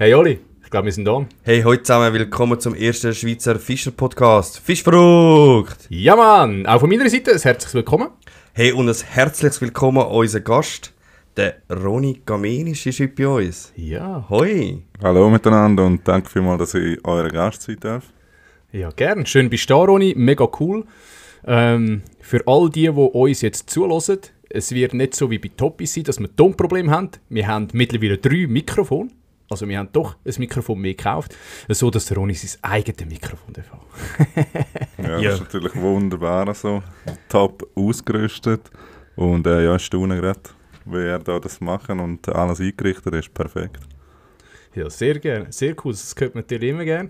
Hey Oli, ich glaube, wir sind da. Hey, heute zusammen, willkommen zum ersten Schweizer Fischer-Podcast. Fischfrucht! Ja Mann, auch von meiner Seite ein herzliches Willkommen. Hey, und ein herzliches Willkommen an unseren Gast, der Roni Gamenisch ist heute bei uns. Ja. Hoi! Hallo miteinander und danke vielmals, dass ich euer Gast sein darf. Ja, gern. Schön bist du da, Roni. Mega cool. Für all die uns jetzt zuhören, es wird nicht so wie bei Toppis sein, dass wir Tonprobleme haben. Wir haben mittlerweile 3 Mikrofone. Also wir haben doch ein Mikrofon mehr gekauft, so dass der Roni sein eigenes Mikrofon hat. Ja, das ist natürlich wunderbar so. Top ausgerüstet. Und ja, ich staune gerade, wie er da das machen und alles eingerichtet ist. Perfekt. Ja, sehr gerne. Sehr cool. Das hört man natürlich immer gerne.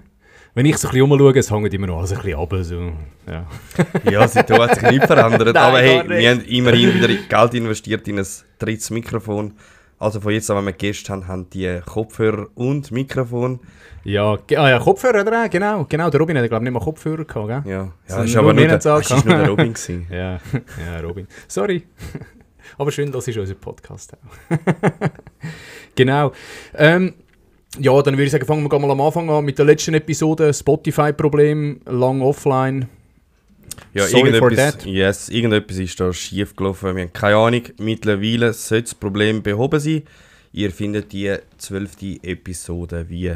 Wenn ich so ein bisschen umschaue, es hängt immer noch alles ein bisschen runter. So. Ja, seitdem hat sich nichts verändert. Nein, aber hey, gar nicht. wir haben immerhin wieder Geld investiert in ein drittes Mikrofon. Also von jetzt an, wenn wir Gäste haben, haben die Kopfhörer und Mikrofon. Ja, Kopfhörer hat er auch, genau. Der Robin hat, glaube ich, nicht mal Kopfhörer gehabt, gell? Ja, Das das sind war aber nur nur wir der, nicht das ist nur der Robin gewesen. Ja, Robin. Sorry. Aber schön, das ist unser Podcast auch. Genau. Ja, dann würde ich sagen, fangen wir mal am Anfang an mit der letzten Episode. Spotify-Problem, lang offline. Ja, Sorry for irgendetwas ist da schief gelaufen. Wir haben keine Ahnung. Mittlerweile sollte das Problem behoben sein. Ihr findet die 12. Episode wie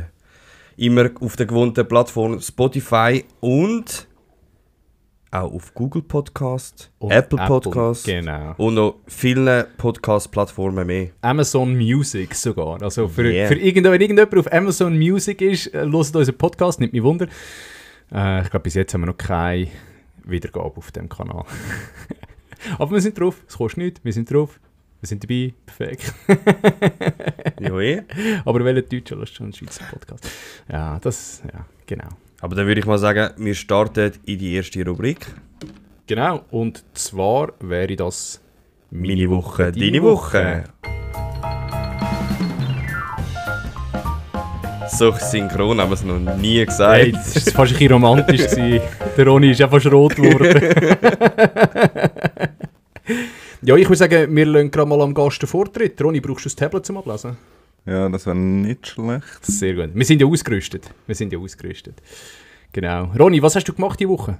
immer auf der gewohnten Plattform Spotify und auch auf Google Podcast, Und Apple Podcast Genau. und noch vielen Podcast-Plattformen mehr. Amazon Music sogar. Also für Yeah. wenn irgendjemand auf Amazon Music ist, hört unseren Podcast, nicht mich wunder. Ich glaube, bis jetzt haben wir noch keine Wiedergabe auf dem Kanal. Aber wir sind drauf, es kostet nichts, wir sind drauf, wir sind dabei, perfekt. Ja, eh. Aber welcher Deutscher lässt schon einen Schweizer Podcast? Ja, genau. Aber dann würde ich mal sagen, wir starten in die erste Rubrik. Genau, und zwar wäre das Meine Woche, deine Woche. So synchron haben wir es noch nie gesagt. Hey, das war fast ein bisschen romantisch gewesen. Der Roni ist einfach rot geworden. Ja, ich würde sagen, wir lassen gerade mal am Gast den Vortritt. Roni, brauchst du das Tablet zum Ablesen? Ja, das wäre nicht schlecht. Sehr gut. Wir sind ja ausgerüstet. Genau. Roni, was hast du gemacht diese Woche?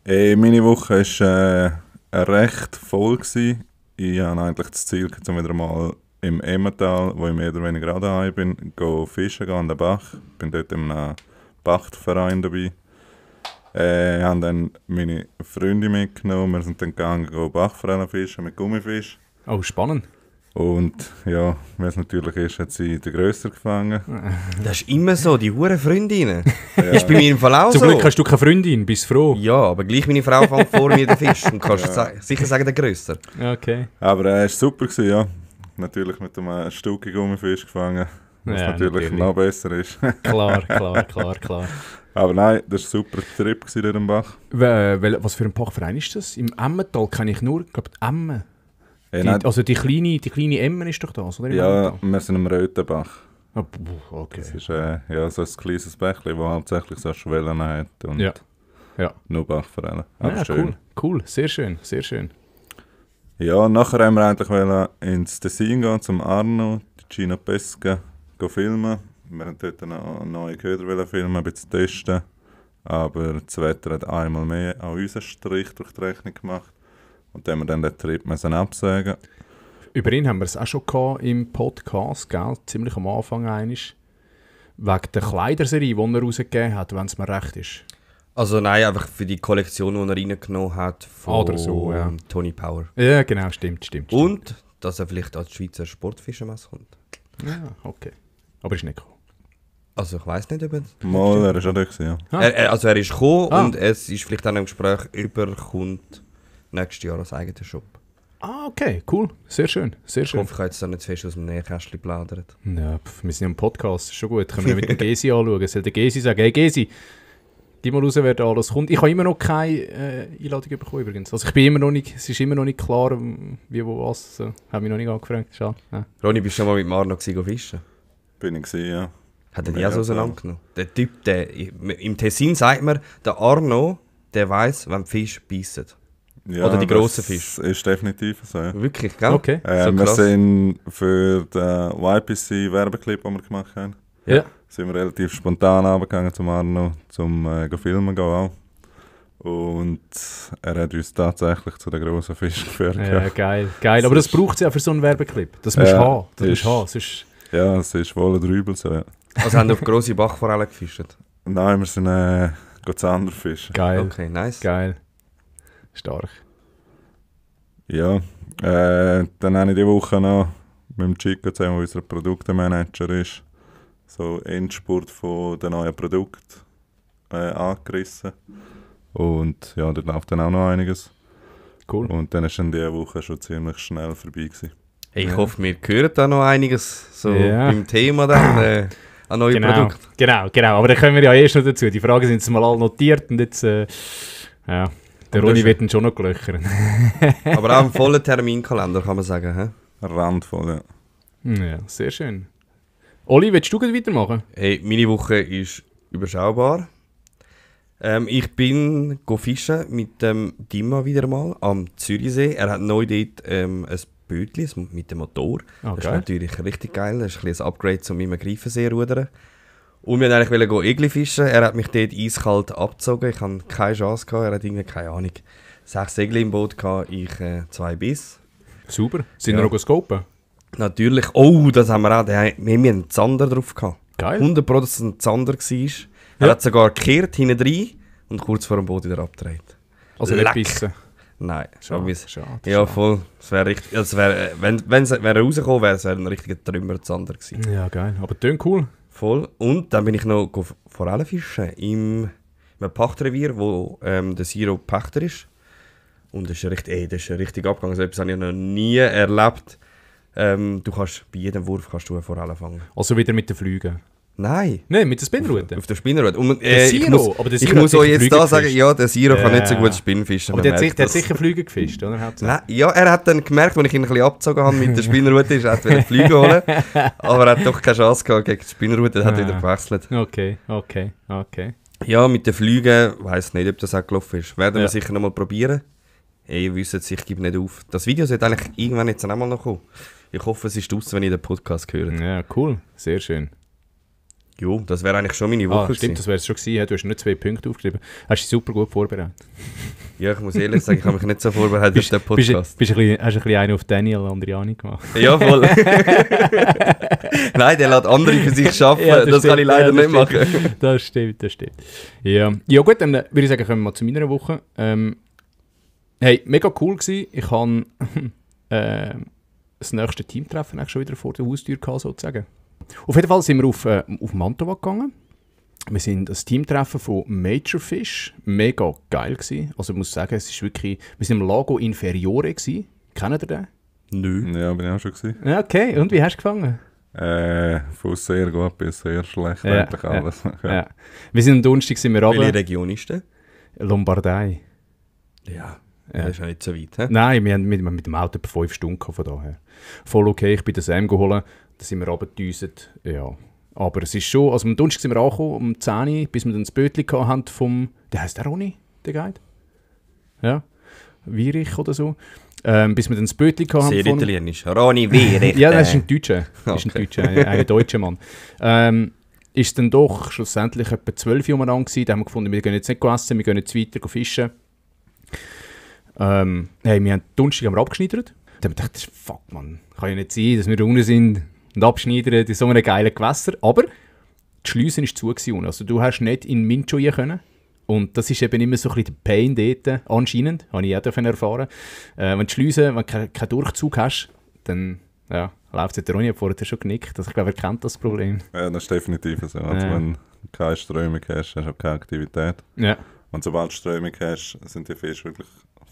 Meine Woche war recht voll gewesen. Ich hatte eigentlich das Ziel, um wieder mal im Emmental, wo ich mehr oder weniger gerade daheim bin, fischen gehen an den Bach. Ich bin dort in einem Bachverein dabei. Haben dann meine Freunde mitgenommen. Wir sind dann gegangen, Bachforellen fischen mit Gummifisch. Oh, spannend. Und ja, wie es natürlich ist, hat sie den Grösser gefangen. Das ist immer so, die hure Freundinnen. Ist bei mir im Fall auch Zum so. Glück hast du keine Freundin, bist froh. Ja, aber gleich meine Frau fängt vor mir den Fisch. Und kannst sicher sagen, der Grösser. Okay. Aber er war super, ja. Natürlich mit einem Stück Gummifisch gefangen, was Ja, natürlich noch besser ist. Klar. Aber nein, das war ein super Trip in diesem Bach. Was für ein Bachverein ist das? Im Emmental kenne ich nur, glaube ich, Emmen. Also die kleine Emmen ist doch das, oder? Im Ja, Emmental? wir sind im Rötenbach. Ah, okay. Das ist ja, so ein kleines Bächlein, das hauptsächlich so Schwellen hat und Ja. nur Bachforellen. Aber Ja, schön. cool. Sehr schön. Ja, nachher haben wir eigentlich ins Tessin gehen, zum Arno, die Gino Pesca, filmen. Wir wollten dort noch neue Köder filmen, ein bisschen testen. Aber das Wetter hat einmal mehr an unseren Strich durch die Rechnung gemacht. Und dann haben wir dann den Trip absagen. Über ihn haben wir es auch schon gehabt im Podcast, gell? Ziemlich am Anfang einisch. Wegen der Kleiderserie, die er rausgegeben hat, wenn es mir recht ist. Also nein, einfach für die Kollektion, die er reingenommen hat von Oder so, ja. Tony Power. Ja, genau, stimmt. Und, dass er vielleicht als Schweizer Sportfischermesse kommt. Ja, okay. Aber ist nicht gekommen. Also ich weiss nicht, ob er... Mal, er ist auch dort, ja. Also er ist gekommen Ah. und es ist vielleicht auch im Gespräch, kommt nächstes Jahr als eigener Shop. Ah, okay, cool. Sehr schön. Ich hoffe, ich habe jetzt da nicht zu fest aus dem Nähkästchen plaudert. Ja, wir sind ja im Podcast, ist schon gut. Können wir mit dem Gesi anschauen. Soll der Gesi sagen, hey Gesi, gib mal raus, wer da alles kommt. Ich habe immer noch keine Einladung bekommen übrigens. Also es ist immer noch nicht klar, wie, wo, was. So. Habe mich noch nicht angefragt. Schade. Ja. Ronny, bist du schon mal mit Marno fischen? Bin ich gewesen, ja. Hat er die auch so auseinandergenommen? Der Typ, im Tessin sagt man, der Arno, der weiss, wenn die Fische beißen. Ja, Oder die grossen Fische. Das ist definitiv so. Ja. Wirklich, gell? Okay. So Wir krass. sind für den YPC Werbeclip, den wir gemacht haben, Ja. Sind wir relativ spontan runtergegangen zum Arno, zum filmen gehen auch. Und er hat uns tatsächlich zu den grossen Fischen geführt. Ja, geil. Aber das braucht es ja für so einen Werbeclip. Das musst du haben. Das musst du haben. Sonst... Ja, es ist wohl ein Übel so, ja. Also haben wir auf grosse Bachforellen gefischt? Nein, wir sind Zander fischen. Geil. Okay, nice. Geil. Stark. Ja, dann habe ich die Woche noch mit dem Chico zusammen, der unser Produktemanager ist, so Endspurt von den neuen Produkten angerissen. Und ja, dort läuft dann auch noch einiges. Cool. Und dann ist dann diese Woche schon ziemlich schnell vorbei gewesen. Hey, ich hoffe, wir hören da noch einiges so beim Thema dann, an neuen Produkten. Genau. Aber dann kommen wir ja erst noch dazu. Die Fragen sind jetzt mal alle notiert und jetzt, der Ronny wird dann schon noch gelöchern. Aber auch im vollen Terminkalender, kann man sagen. He? Randvoll, ja. Ja, sehr schön. Oli, willst du weitermachen? Hey, meine Woche ist überschaubar. Ich bin fischen mit dem Dima wieder mal am Zürichsee. Er hat neu dort ein Bötchen mit dem Motor. Okay. Das ist natürlich richtig geil. Das ist ein Upgrade zu meinem Greifensee rudern. Und wir wollten eigentlich Egli fischen. Er hat mich dort eiskalt abgezogen. Ich hatte keine Chance gehabt. Er hat irgendwie, keine Ahnung, 6 Egli im Boot gehabt, ich 2 Biss. Super. Sind wir noch scopen? Natürlich. Oh, das haben wir auch. Wir haben einen Zander drauf gehabt. Geil. 100% dass es ein Zander war. Er hat sogar gekehrt, hinten rein und kurz vor dem Boot wieder abgedreht. Also nicht bissen? Nein. Schade. Ja, voll. Es wäre richtig, wenn er rausgekommen wäre, es ein richtiger Trümmerzander gewesen. Ja, geil. Aber tönt cool. Voll. Und dann bin ich noch Forellen fischen im Pachtrevier, wo der Siro Pächter ist. Und das ist richtig abgegangen. So etwas habe ich noch nie erlebt. Du kannst bei jedem Wurf eine Forelle fangen. Also wieder mit den Flügen? Nein. Nein, mit der Spinnrute? Auf der Spinnrute. Und, der Siro, ich muss euch jetzt da sagen, ja, der Siro kann nicht so gut Spinnfischen. Aber der hat sicher Flüge gefischt, oder? Nein, ja, er hat dann gemerkt, als ich ihn ein bisschen abgezogen habe mit der Spinnrute, er wollte Flüge holen. Aber er hat doch keine Chance gehabt gegen die Spinnrute, er hat wieder gewechselt. Okay. Ja, mit den Flügen, ich weiss nicht, ob das auch gelaufen ist. Werden wir sicher noch mal probieren. Hey, ihr wisst, ich gebe nicht auf. Das Video sollte eigentlich irgendwann jetzt einmal noch kommen. Ich hoffe, es ist draussen, wenn ihr den Podcast hört. Ja, cool. Sehr schön. Jo, das wäre eigentlich schon meine Woche. Stimmt, das wäre es schon gewesen. Du hast nur 2 Punkte aufgeschrieben. Hast dich super gut vorbereitet. Ja, ich muss ehrlich sagen, ich habe mich nicht so vorbereitet auf den Podcast. Hast du ein bisschen einen auf Daniel Andriani gemacht? Ja, voll. Nein, der lässt andere für sich arbeiten. Ja, das kann ich leider nicht machen. Das stimmt. Ja gut, dann würde ich sagen, kommen wir mal zu meiner Woche. Hey, mega cool gewesen. Ich habe das nächste Teamtreffen eigentlich schon wieder vor der Haustür gehabt, sozusagen. Auf jeden Fall sind wir auf Mantova gegangen. Wir sind das Teamtreffen von Major Fish. Mega geil gewesen. Also ich muss sagen, es ist wirklich... Wir sind im Lago Inferiore gewesen. Kennt ihr den? Nö. Ja, bin ich auch schon gewesen. Ja, okay. Und wie hast du gefangen? Von sehr gut bis sehr schlecht, eigentlich alles. Ja. Wir sind am Donnerstag sind wir runter. Welche Region ist das? Lombardei. Ja, das ist ja nicht so weit. He? Nein, wir haben mit dem Auto etwa 5 Stunden von daher. Voll okay, ich bin den Sam geholt. Da sind wir runtergedüset. Ja. Aber es ist schon, also am Donnerstag sind wir angekommen, um 10 Uhr, bis wir dann das Bötchen hatten vom, der heisst der Ronny, der Guide? Ja, Wierich oder so. Bis wir dann das Bötchen hatten. Sehr italienisch. Ronny Wierich. Ja, das ist ein Deutscher. Okay. Ein deutscher Mann. Ist dann doch schlussendlich etwa 12 Uhr lang gewesen. Da haben wir gefunden, wir gehen jetzt nicht essen, wir gehen jetzt weiter fischen. Hey, wir haben Donnerstag abgeschneidert. Dann haben wir gedacht, fuck man, kann ja nicht sein, dass wir da unten sind und abschneidern in so einem geilen Gewässer. Aber die Schleuse war zu gewesen. Also du hast nicht in Mincho können. Und das ist eben immer so ein bisschen der Pain dort, anscheinend, habe ich auch erfahren. Wenn die Schleuse, wenn du keinen Durchzug hast, dann läuft es. Der Ronny hat vorher schon genickt. Also ich glaube, er kennt das Problem. Ja, das ist definitiv so. Also wenn du keine Strömung hast, hast du auch keine Aktivität. Ja. Und sobald du Strömung hast, sind die Fische wirklich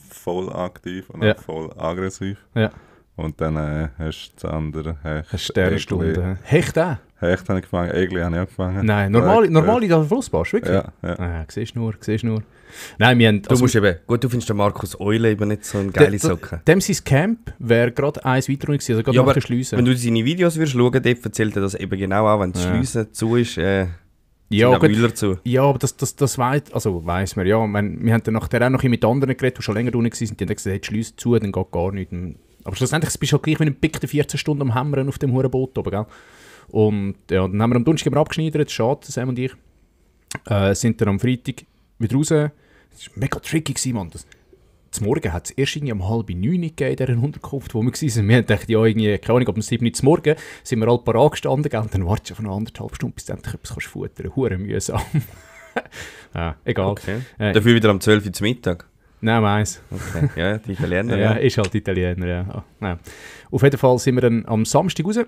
voll aktiv und auch voll aggressiv. Ja. Und dann hast du das andere Hecht. Hast Sternstunden. Hecht auch? Hecht habe ich gefangen, Egli habe ich auch gefangen. Nein, normal in der Flussbarsch, wirklich? Ja. Siehst du nur. Nein, wir haben... Du musst eben... Gut, du findest den Markus Eule eben nicht so eine geile Socke. Dem sein Camp wäre gerade eins weiter gewesen, also gerade nach der Schleuse. Wenn du seine Videos würdest schauen, dort erzählt er das eben genau auch, wenn die Schleuse zu ist, ja, Müller zu. Ja, aber das weiss man, ja. Wir haben dann nachher auch noch mit anderen geredet, die schon länger unten waren, die haben gesagt, hey, die Schleuse zu, dann geht gar nichts. Aber schlussendlich bist du halt gleich, wenn du pickst 14 Stunden am Hämmern auf dem Hurenboot oben, gell? Und ja, dann haben wir am Donnerstag abgeschneidert, schade, Sam und ich. Sind dann am Freitag wieder raus. Das war mega tricky, Mann. Zum Morgen hat es erst irgendwie um 8:30 gegeben, in dieser Unterkunft, wo wir waren. Wir haben gedacht, ja, irgendwie, keine Ahnung, ob um 7 Uhr zum Morgen sind wir halt parat gestanden, und dann wartest du auf eine 1,5 Stunden, bis du endlich etwas futtern kannst. Hure mühsam. Ja, egal. Okay. Dafür wieder am 12 Uhr zum Mittag? Nein, meins. Okay, ja, die Italiener. Ja, ist halt Italiener, ja. Ja. Auf jeden Fall sind wir dann am Samstag raus.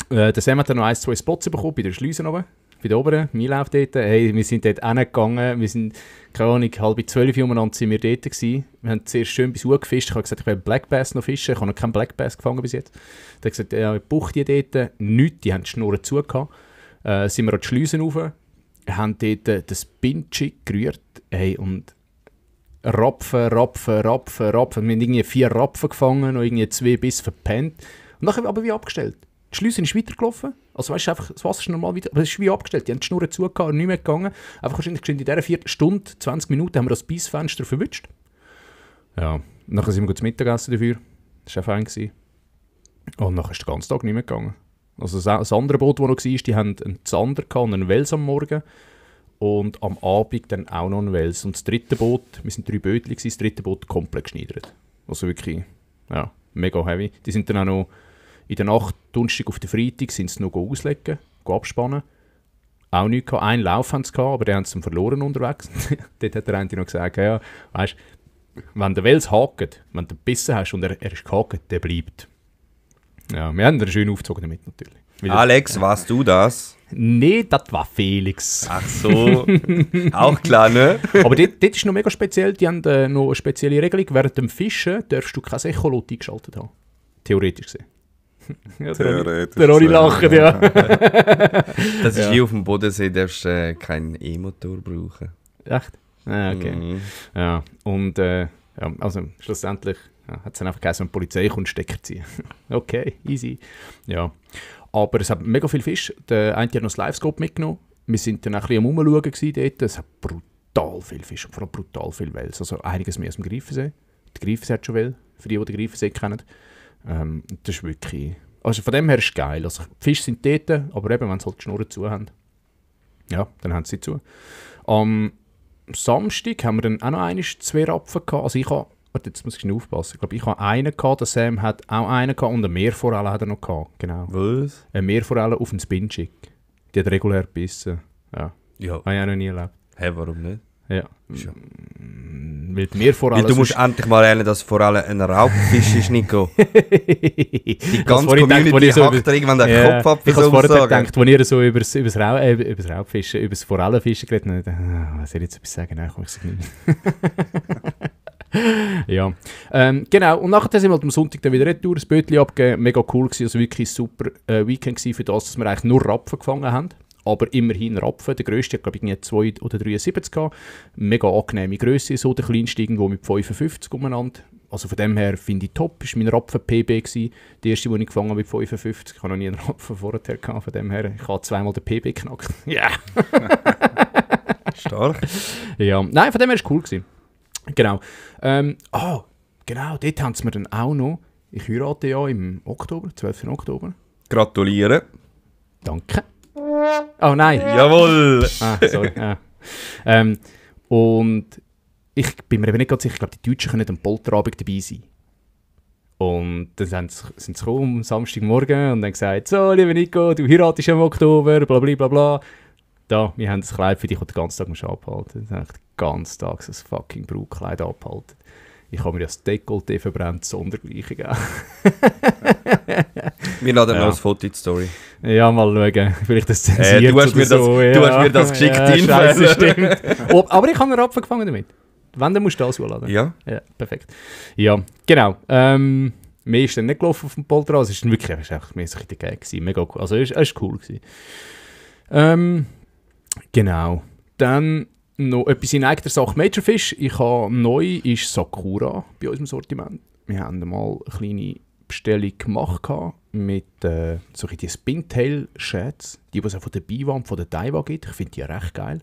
Der Sam hat dann noch 1-2 Spots bekommen, bei der Schleuse oben. Bei der oberen, mein Lauf dort. Hey, wir sind dort hingegangen, wir sind, keine Ahnung, 11:30 umeinander sind wir dort gewesen. Wir haben zuerst schön bis Uhr gefischt. Ich habe gesagt, ich will Black Bass noch fischen. Ich habe noch keinen Black Bass gefangen bis jetzt. Er hat gesagt, ja, buch die dort. Nichts, die haben die Schnurren zu gehabt. Sind wir an die Schleusen rauf, haben dort das Pinchig gerührt. Hey, und Rapfen. Wir haben irgendwie 4 Rapfen gefangen, noch irgendwie 2 Biss verpennt. Und nachher aber wie abgestellt. Die Schleusen ist weitergelaufen. Also weißt du, einfach, das Wasser ist normal weiter, aber es ist wie abgestellt. Die haben die Schnurren zugehört und nicht mehr gegangen. Einfach wahrscheinlich in dieser 4 Stunden, 20 Minuten haben wir das Bissfenster verwünscht. Ja, nachher sind wir gut zum Mittagessen dafür. Das war auch fein gewesen. Und nachher ist der ganze Tag nicht mehr gegangen. Also das andere Boot, das noch war, die haben einen Zander und einen Wels am Morgen. Und am Abend dann auch noch einen Wels. Und das dritte Boot, wir sind 3 Bötchen, das dritte Boot komplett geschneidert. Also wirklich, ja, mega heavy. Die sind dann auch noch in der Nacht, Donnerstag auf den Freitag, sind sie noch auslegen, abspannen. Auch nichts gehabt. Einen Lauf haben sie gehabt, aber den haben sie verloren unterwegs. Dort hat der eine noch gesagt, ja, weißt, wenn der Wels hakt, wenn du gebissen hast und er ist gehakt, der bleibt. Ja, wir haben einen schön aufgezogen damit natürlich. Alex, warst du das? Nee, das war Felix. Ach so, auch klar, ne? Aber dort ist noch mega speziell, die haben noch eine spezielle Regelung. Während dem Fischen darfst du kein Echolot eingeschaltet haben. Theoretisch gesehen. Ja, Theoretisch. Der Ronny lacht, ja. Das ist wie auf dem Bodensee, darfst du keinen E-Motor brauchen. Echt? Ah, okay. Mhm. Ja, und ja, also schlussendlich hat es dann einfach geheißen, wenn die Polizei kommt, Stecker ziehen. Okay, easy. Ja. Aber es hat mega viel Fisch. Der eine hat noch das Livescope mitgenommen. Wir sind dann ein bisschen am Rumschauen dort. Es hat brutal viel Fisch und vor allem brutal viel Wels. Also einiges mehr als im Greifensee. Der Greifensee hat schon Wels, für die den Greifensee kennen. Das ist wirklich... Also von dem her ist es geil. Also die Fische sind dort, aber eben, wenn sie halt die Schnurren zu haben, ja, dann haben sie zu. Am Samstag haben wir dann auch noch 2 Rapfen gehabt. Also ich habe... Warte, jetzt muss ich schnell aufpassen. Ich glaube, ich habe einen gehabt, der Sam hat auch einen gehabt und eine Meerforelle hat er noch gehabt. Genau. Was? Eine Meerforelle auf den Spinchig. Die hat regulär gebissen. Ja. Ja. Habe ich auch noch nie erlebt. Hä, warum nicht? Ja. Ja. Weil die Meerforelle... Weil du musst endlich mal lernen, dass vor allem ein Raubfisch ist, Nico. Die ganze Community hackt dir irgendwann den Kopf ab für ich habe so vorher Aussagen. gedacht, als ihr so über das Raubfischen, über das Forellenfischen geredet habt, was soll ich jetzt etwas sagen? Nein, ich sage nicht. Ja, genau. Und nachher sind wir am Sonntag dann wieder retour, das Bötchen abgegeben. Mega cool gewesen, also wirklich ein super Weekend gewesen für das, dass wir eigentlich nur Rapfen gefangen haben. Aber immerhin Rapfen. Der grösste hat, glaube ich, 2 oder 73 gehabt. Mega angenehme Grösse, so der kleinste irgendwo mit 55 umeinander. Also von dem her finde ich top. Das war mein Rapfen-PB gewesen. Die erste, die ich gefangen habe mit 55. Ich habe noch nie einen Rapfen vorher gehabt. Von dem her, ich habe 2-mal den PB geknackt. Ja! Stark. Ja, nein, von dem her war es cool gewesen. Genau. Genau, dort haben sie mir dann auch noch... Ich heirate ja im Oktober, 12. Oktober. Gratulieren. Danke. Oh nein. Jawohl. Sorry. Und ich bin mir eben nicht ganz sicher, ich glaube, die Deutschen können am Polterabend dabei sein. Und dann sind sie gekommen am Samstagmorgen und dann gesagt, so, lieber Nico, du heiratest im Oktober, bla bla bla bla. Da, wir haben das Kleid für dich, das den ganzen Tag abhalten. Dann habe ich den ganzen Tag so ein fucking Brautkleid abgehalten. Ich habe mir das Dekolleté verbrannt, sondergleichen gegeben. Wir laden noch ein Foto in die Story. Ja, mal schauen. Vielleicht das zensiert du hast mir so. Du hast mir das geschickt Scheiße, stimmt. Oh, aber ich habe einen Rapfen gefangen damit. Wenn, dann musst du das hochladen. Ja. Ja, perfekt. Ja, genau. Mehr ist dann nicht gelaufen auf dem Polter. Es war wirklich einfach mehr so ein Gag gewesen. Mega cool. Also, es war cool gewesen. Genau. Dann noch etwas in eigener Sache. Majorfish. Ich habe neu ist Sakura bei uns im Sortiment. Wir haben mal eine kleine Bestellung gemacht mit so die Spintail-Shades. Die es auch von der Biwa und von der Daiwa gibt. Ich finde die recht geil.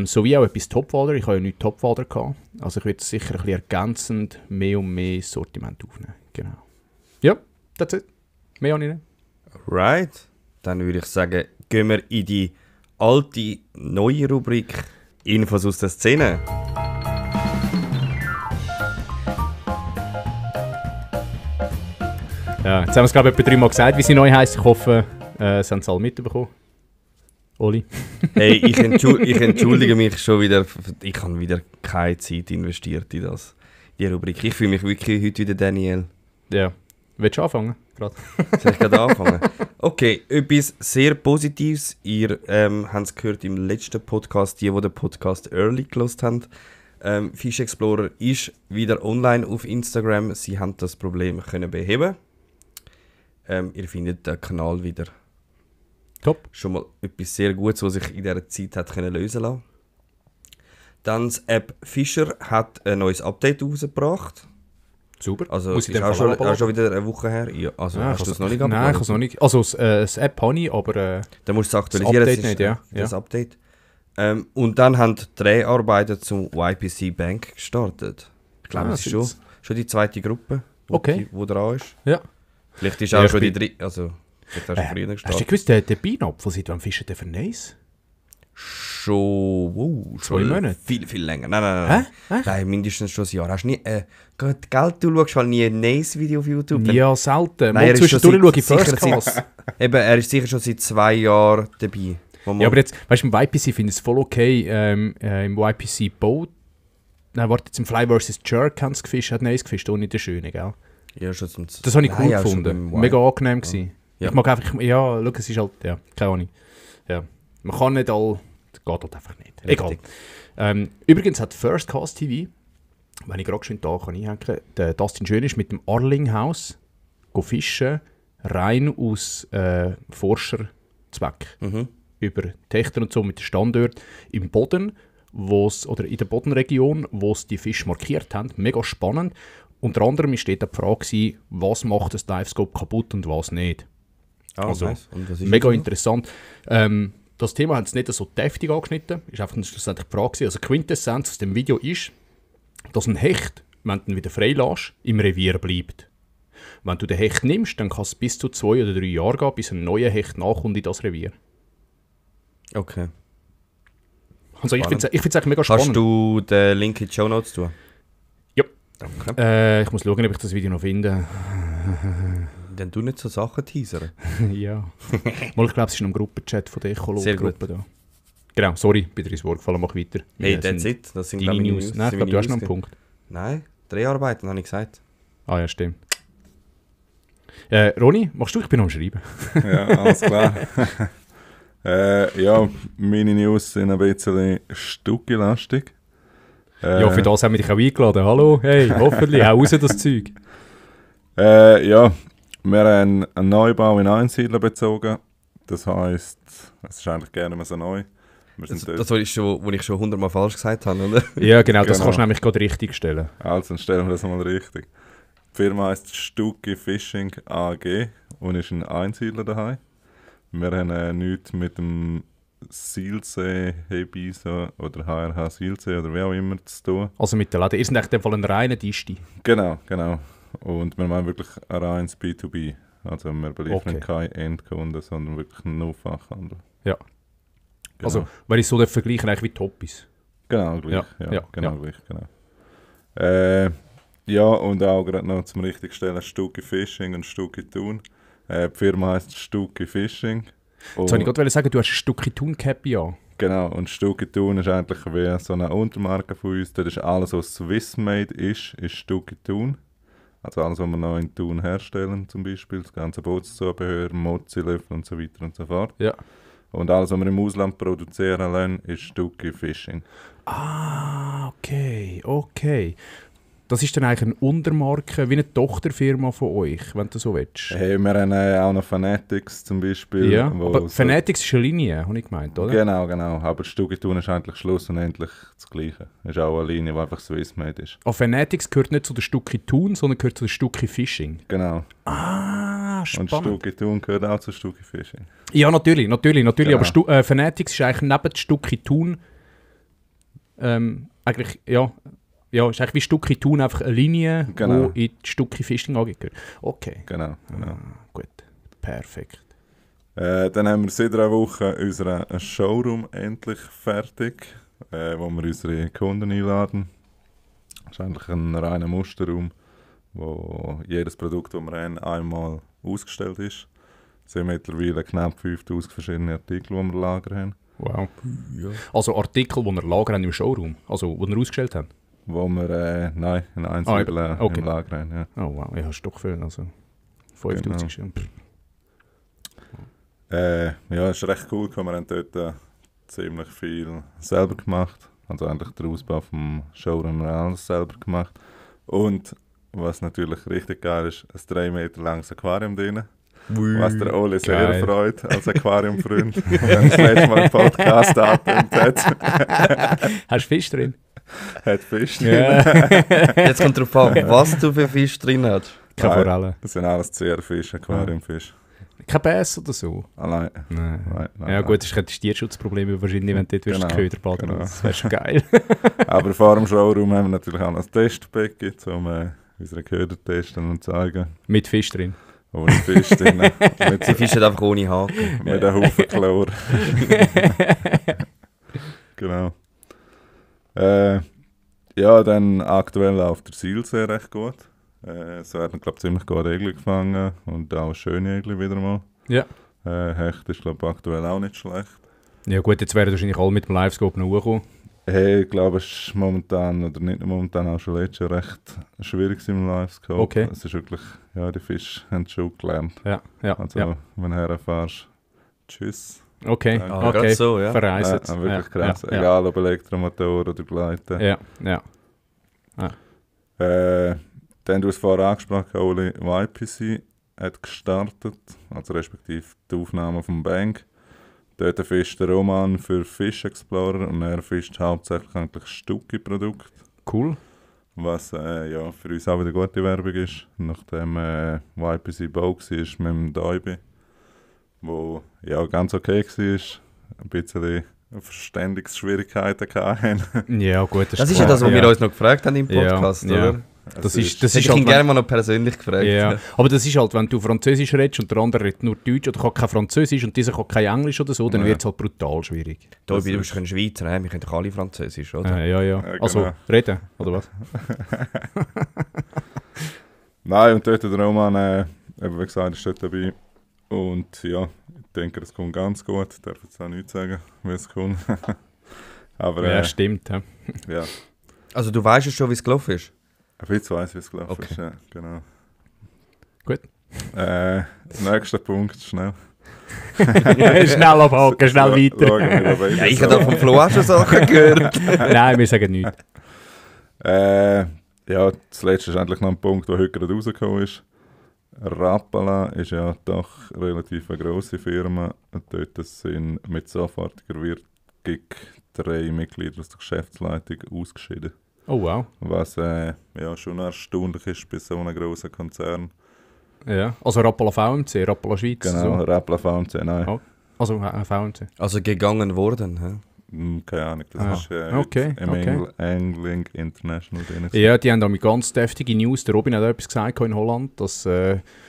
Sowie auch etwas Topwader. Ich habe ja nicht Topwader gehabt. Also ich werde sicher ein bisschen ergänzend mehr und mehr Sortiment aufnehmen. Genau. Ja, that's it. Mehr habe ich nicht. Right. Dann würde ich sagen, gehen wir in die alte, neue Rubrik Infos aus der Szene. Ja, jetzt haben wir es glaube ich etwa 3-mal gesagt, wie sie neu heisst. Ich hoffe, sie haben es alle mitbekommen. Oli? Hey, ich entschuldige mich schon wieder. Ich habe wieder keine Zeit investiert in die Rubrik. Ich fühle mich wirklich heute wieder Daniel. Ja. Willst du anfangen? Gerade. Soll ich gerade anfangen? Okay, etwas sehr Positives. Ihr habt es gehört im letzten Podcast, die den Podcast Early gelost haben. Fish Explorer ist wieder online auf Instagram. Sie haben das Problem können beheben. Ihr findet den Kanal wieder. Top. Schon mal etwas sehr Gutes, was sich in dieser Zeit hat können lösen lassen. Dann die App Fisher hat ein neues Update rausgebracht. Super. Also Muss ich ist dem auch Fall schon wieder eine Woche her. Ja, also Ja, hast du es noch nicht Nein, ich habe es noch nicht. Also das App habe ich, aber dann musst du es aktualisieren. das Update nicht, ja. Das Update. Und dann haben die Dreharbeiten zum YPC Bank gestartet. Ich glaube, es ist schon die zweite Gruppe, wo dran ist. Ja. Vielleicht ist auch schon die dritte. Also, vielleicht hast du früher Hast gestartet. du gewusst, der Bienenapfel, seit wann fischen der für Nice? Schon 2 Monate? Viel länger. Nein. Hä? Nein, mindestens schon ein Jahr. Hast du nie, Geld, du schaust halt nie ein Nice-Video auf YouTube. Ja, selten. Nein, Mal er ist zwischendurch schon schaue ich First Class. Eben, er ist sicher schon seit 2 Jahren dabei. Ja, aber jetzt, weißt du, im YPC finde ich es voll okay. Im YPC Boat. Nein, warte, jetzt im Fly vs. Jerk haben sie gefischt, hat Nice gefischt, ohne den Schönen, gell? Ja, schon Das habe ich cool gefunden. Mega angenehm gewesen. Ja. Ich mag einfach, ja, schau, es ist halt, ja, keine Ahnung. Ja. Man kann nicht all, das geht halt einfach nicht. Richtig. Egal. Übrigens hat First Cast TV, wenn ich gerade schön da kann einhängen, der Dustin Schön ist mit dem Arlinghaus fischen, rein aus Forscherzweck. Mhm. Über Techter und so mit dem Standort im Boden, oder in der Bodenregion, wo sie die Fische markiert haben. Mega spannend. Unter anderem war dort die Frage, was macht das Divescope kaputt und was nicht. Also, nice. Und was ist mega das? interessant. Das Thema haben sie nicht so deftig angeschnitten. Ist einfach schlussendlich die Frage. Also Quintessenz aus dem Video ist, dass ein Hecht, wenn du ihn wieder freilässt, im Revier bleibt. Wenn du den Hecht nimmst, dann kann es bis zu 2 oder 3 Jahre gehen, bis ein neuer Hecht nachkommt in das Revier. Okay. Also ich finde es eigentlich mega spannend. Kannst du den Link in die Show Notes tun? Ja. Okay. Ich muss schauen, ob ich das Video noch finde. Dann tu nicht so Sachen teasern. Ja. Mal, ich glaube, es ist in einem Gruppenchat von der Sehr Echolog-Gruppe da. Genau, sorry, bin dir ins Wort gefallen, mach weiter. Hey, Wir that's sind it. Das sind Deine glaube ich News. Nein, ich glaube, du hast noch einen Punkt. Nein, Dreharbeiten, habe ich gesagt. Ah ja, stimmt. Ronny, machst du? Ich bin am Schreiben. Ja, alles klar. Ja, meine News sind ein bisschen Stucki-lastig. Ja, für das haben wir dich auch eingeladen. Hallo, hey, hoffentlich, hau raus das Zeug. Ja, wir haben einen Neubau in Einsiedler bezogen. Das heisst, es ist eigentlich gerne mehr so neu. Wir sind Das was ich schon 100-mal falsch gesagt habe, oder? Ja, genau, das Genau. kannst du nämlich gerade richtig stellen. Also, dann stellen wir das mal richtig. Die Firma heisst Stucki Fishing AG und ist ein Einsiedler daheim. Wir haben nichts mit dem Silsee, Hebisa oder HRH Silsee oder wie auch immer zu tun. Also mit der Laden. Ihr seid echt in dem Fall ein reiner Disti. Genau. Und wir machen wirklich ein reines B2B. Also wir beliefern Okay. keine Endkunden, sondern wirklich nur Fachhandel. Ja. Genau. Also, wenn ich so vergleiche, eigentlich wie Toppis. Genau, gleich. Ja, Ja, ja. gleich, genau. Ja, und auch gerade noch zum richtigstellen Stucki Fishing und Stucki Thun. Die Firma heisst Stucki Fishing. Jetzt wollte ich gerade sagen, du hast ein Stückchen Thun-Cappy an. Genau, und Stucki Thun ist eigentlich wie so eine Untermarke von uns. Das ist alles, was Swiss-made ist Stucki Thun. Also alles, was wir noch in Thun herstellen, zum Beispiel. Das ganze Bootszubehör, Mozzi-Löffel und so weiter und so fort. Ja. Und alles, was wir im Ausland produzieren lassen, ist Stucki Fishing. Ah, okay. Das ist dann eigentlich eine Untermarke, wie eine Tochterfirma von euch, wenn du so willst. Hey, wir haben auch noch Fanatics zum Beispiel. Ja, wo aber so- Fanatics ist eine Linie, habe ich gemeint, oder? Genau. Aber Stucki Thun ist eigentlich schlussendlich das Gleiche. Ist auch eine Linie, die einfach Swiss-made ist. Oh, Fanatics gehört nicht zu der Stucki Thun, sondern gehört zu der Stucki Fishing. Genau. Ah, Und spannend. Stucki Thun gehört auch zu Stucki Fishing. Ja, natürlich. Genau. Aber Fanatics ist eigentlich neben der Stucki Thun eigentlich, ja, ist eigentlich wie Stucki Thun einfach eine Linie, Genau. die in die Stucki Fishing angehört. Okay, Genau. gut. Perfekt. Dann haben wir seit einer Woche unseren Showroom endlich fertig, wo wir unsere Kunden einladen. Das ist eigentlich ein reiner Musterraum, wo jedes Produkt, das wir haben, einmal ausgestellt ist. Es sind mittlerweile knapp 5000 verschiedene Artikel, die wir lagern haben. Wow. Ja. Also Artikel, die wir lagern im Showroom, also die wir ausgestellt haben? Wo wir, nein, in einzelnen okay. im Lager haben. Ja. Oh wow, ja, ist doch viel. Also 5000 schon. Ja, es ist recht cool, wir haben dort ziemlich viel selber gemacht. Also eigentlich der Ausbau vom Showroom alles selber gemacht. Und was natürlich richtig geil ist, ein 3 Meter langes Aquarium drin. Was der Oli sehr Geil. freut, als Aquariumfreund, wenn er das letzte Mal einen Podcast angetönt hat. Hast du Fisch drin? Hat Fisch drin. Ja. Jetzt kommt drauf an, was du für Fisch drin hast. Keine Nein, Forelle. Das sind alles Zierfische, Aquariumfische. Kein Bass oder so? Ah, nein. Nein. Nein, Ja gut, es ist ein Tierschutzproblem wahrscheinlich, wenn du dort Genau, Köder baden genau. Das wäre schon geil. Aber vor dem Showroom haben wir natürlich auch noch ein Testbecken, um unsere Köder testen und zeigen. Mit Fisch drin. Ohne Fisch drin. Sie fischen einfach ohne Haken. Mit einem Haufen Chlor. Genau. Ja, dann aktuell läuft der Seilsee recht gut. Es werden, glaube ich, ziemlich gute Egli gefangen und auch schöne Egli wieder mal. Ja. Hecht ist, glaube ich, aktuell auch nicht schlecht. Ja gut, jetzt werden wahrscheinlich alle mit dem Livescope noch hochkommen. Hey, ich glaube, es ist momentan, oder nicht nur momentan, auch schon letztes Jahr recht schwierig im Livescope. Okay. Es ist wirklich, ja, die Fische haben schon gelernt. Ja, ja, Also, ja. wenn du herfährst, tschüss. Okay, Ah, gerade okay. so, ja. Verreist. Wirklich ja, krass. Ja, Egal ob Elektromotor oder Gleiten. ja, ja. Dann du es vorher angesprochen, Oli, YPC hat gestartet, also respektive die Aufnahme vom Bank. Dort fischt der Roman für Fish Explorer und er fischt hauptsächlich eigentlich Stucki-Produkte, Cool. was ja, für uns auch wieder gute Werbung ist, nachdem YPC Bau war mit dem Daibi, wo ja ganz okay war, ein bisschen Verständigungsschwierigkeiten hatten. Ja gut, Das ist ja das, was wir uns noch gefragt haben im Ja, Podcast, ja. oder? Das Es ist, das Hätte ist ich ihn halt, gerne mal noch persönlich gefragt. ja. Aber das ist halt, wenn du Französisch redest und der andere redet nur Deutsch oder kann kein Französisch und dieser kann kein Englisch oder so, dann Ja. wird es halt brutal schwierig. Du bist kein Schweizer, wir können doch alle Französisch, oder? Ja, ja. Ja, Also, genau. reden, oder was? Nein, und dort der Roman, eben wie gesagt, ist dort dabei. Und ja, ich denke, es kommt ganz gut. Ich darf jetzt auch nicht sagen, wie es kommt. Aber Ja, stimmt. Ja. ja, Also du weißt ja schon, wie es gelaufen ist? ein bisschen weiss, wie es gelaufen Okay. ist. Ja, genau. Gut. Nächster Punkt, schnell. Schnell abhaken, schnell weiter. Schauen wir, ob Ja, ich habe da vom Flo auch schon Sachen gehört. Nein, wir sagen nichts. Ja, das letzte ist endlich noch ein Punkt, der heute gerade rausgekommen ist. Rapala ist ja doch relativ eine grosse Firma. Dort sind mit sofortiger Wirkung 3 Mitglieder aus der Geschäftsleitung ausgeschieden. Oh wow. Was ja, schon erstaunlich ist bei so einem grossen Konzern. Ja. Also Rapala VMC, Rapala Schweiz. Genau, So. Rapala VMC, nein. Oh. Also VMC. Also gegangen worden. Hä? Keine Ahnung, das Ah, ist okay, im okay. Angling International drin. Ja, die haben da mit ganz deftige News. Der Robin hat auch etwas gesagt in Holland, dass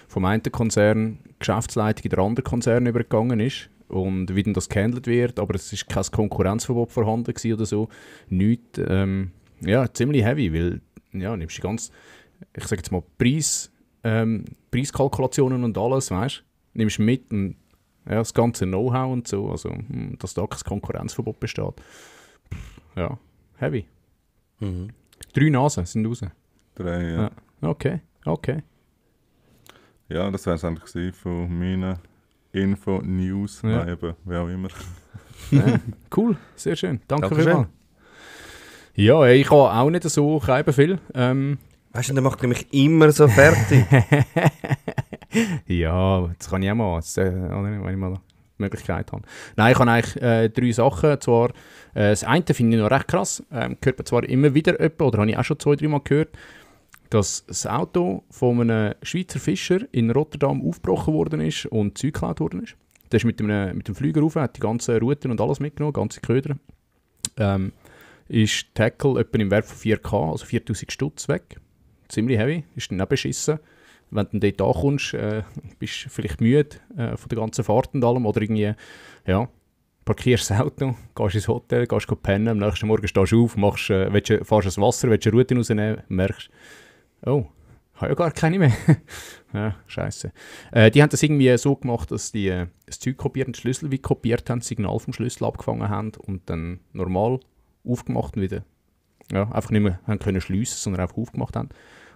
vom einen Konzern die Geschäftsleitung in den anderen Konzern übergegangen ist. Und wie denn das gehandelt wird, aber es ist kein Konkurrenzverbot vorhanden gewesen oder so. Nichts. Ja, ziemlich heavy, weil ja, nimmst du ganz, ich sage jetzt mal, Preiskalkulationen und alles, weißt du? Nimmst mit und ja, das ganze Know-how und so, also dass da kein Konkurrenzverbot besteht. Ja, heavy. Mhm. 3 Nasen sind raus. 3, ja. Ja. Okay, okay. Ja, das wäre es eigentlich gewesen von meinen Info-News, Ja. nein, eben, wie auch immer. Ja, cool, sehr schön. Danke Dankeschön. vielmals. Ja, ey, ich habe auch nicht so viel. Weißt du, der macht nämlich immer so fertig. Ja, das kann ich auch mal, wenn ich mal die Möglichkeit habe. Nein, ich habe eigentlich 3 Sachen. Zwar, das eine finde ich noch recht krass. Hört man zwar immer wieder jemand, oder habe ich auch schon 2-3 Mal gehört, dass das Auto von einem Schweizer Fischer in Rotterdam aufgebrochen worden ist und Zeug geklaut worden ist. Der ist mit dem Flüger rauf, hat die ganzen Routen und alles mitgenommen, ganze Köder. Ist Tackle etwa im Wert von 4K, also 4000 Stutz weg. Ziemlich heavy, ist dann auch beschissen. wenn du dort ankommst, bist du vielleicht müde von der ganzen Fahrt und allem, oder irgendwie, ja, parkierst das Auto, gehst ins Hotel, gehst pennen, am nächsten Morgen stehst du auf, fahrst ins Wasser, willst eine Route rausnehmen, merkst, oh, ich habe ja gar keine mehr. Ja, scheiße. Die haben das irgendwie so gemacht, dass die das Zeug kopiert, den Schlüssel wie kopiert haben, das Signal vom Schlüssel abgefangen haben und dann normal aufgemacht und wieder, ja, einfach nicht mehr haben können schliessen, sondern einfach aufgemacht haben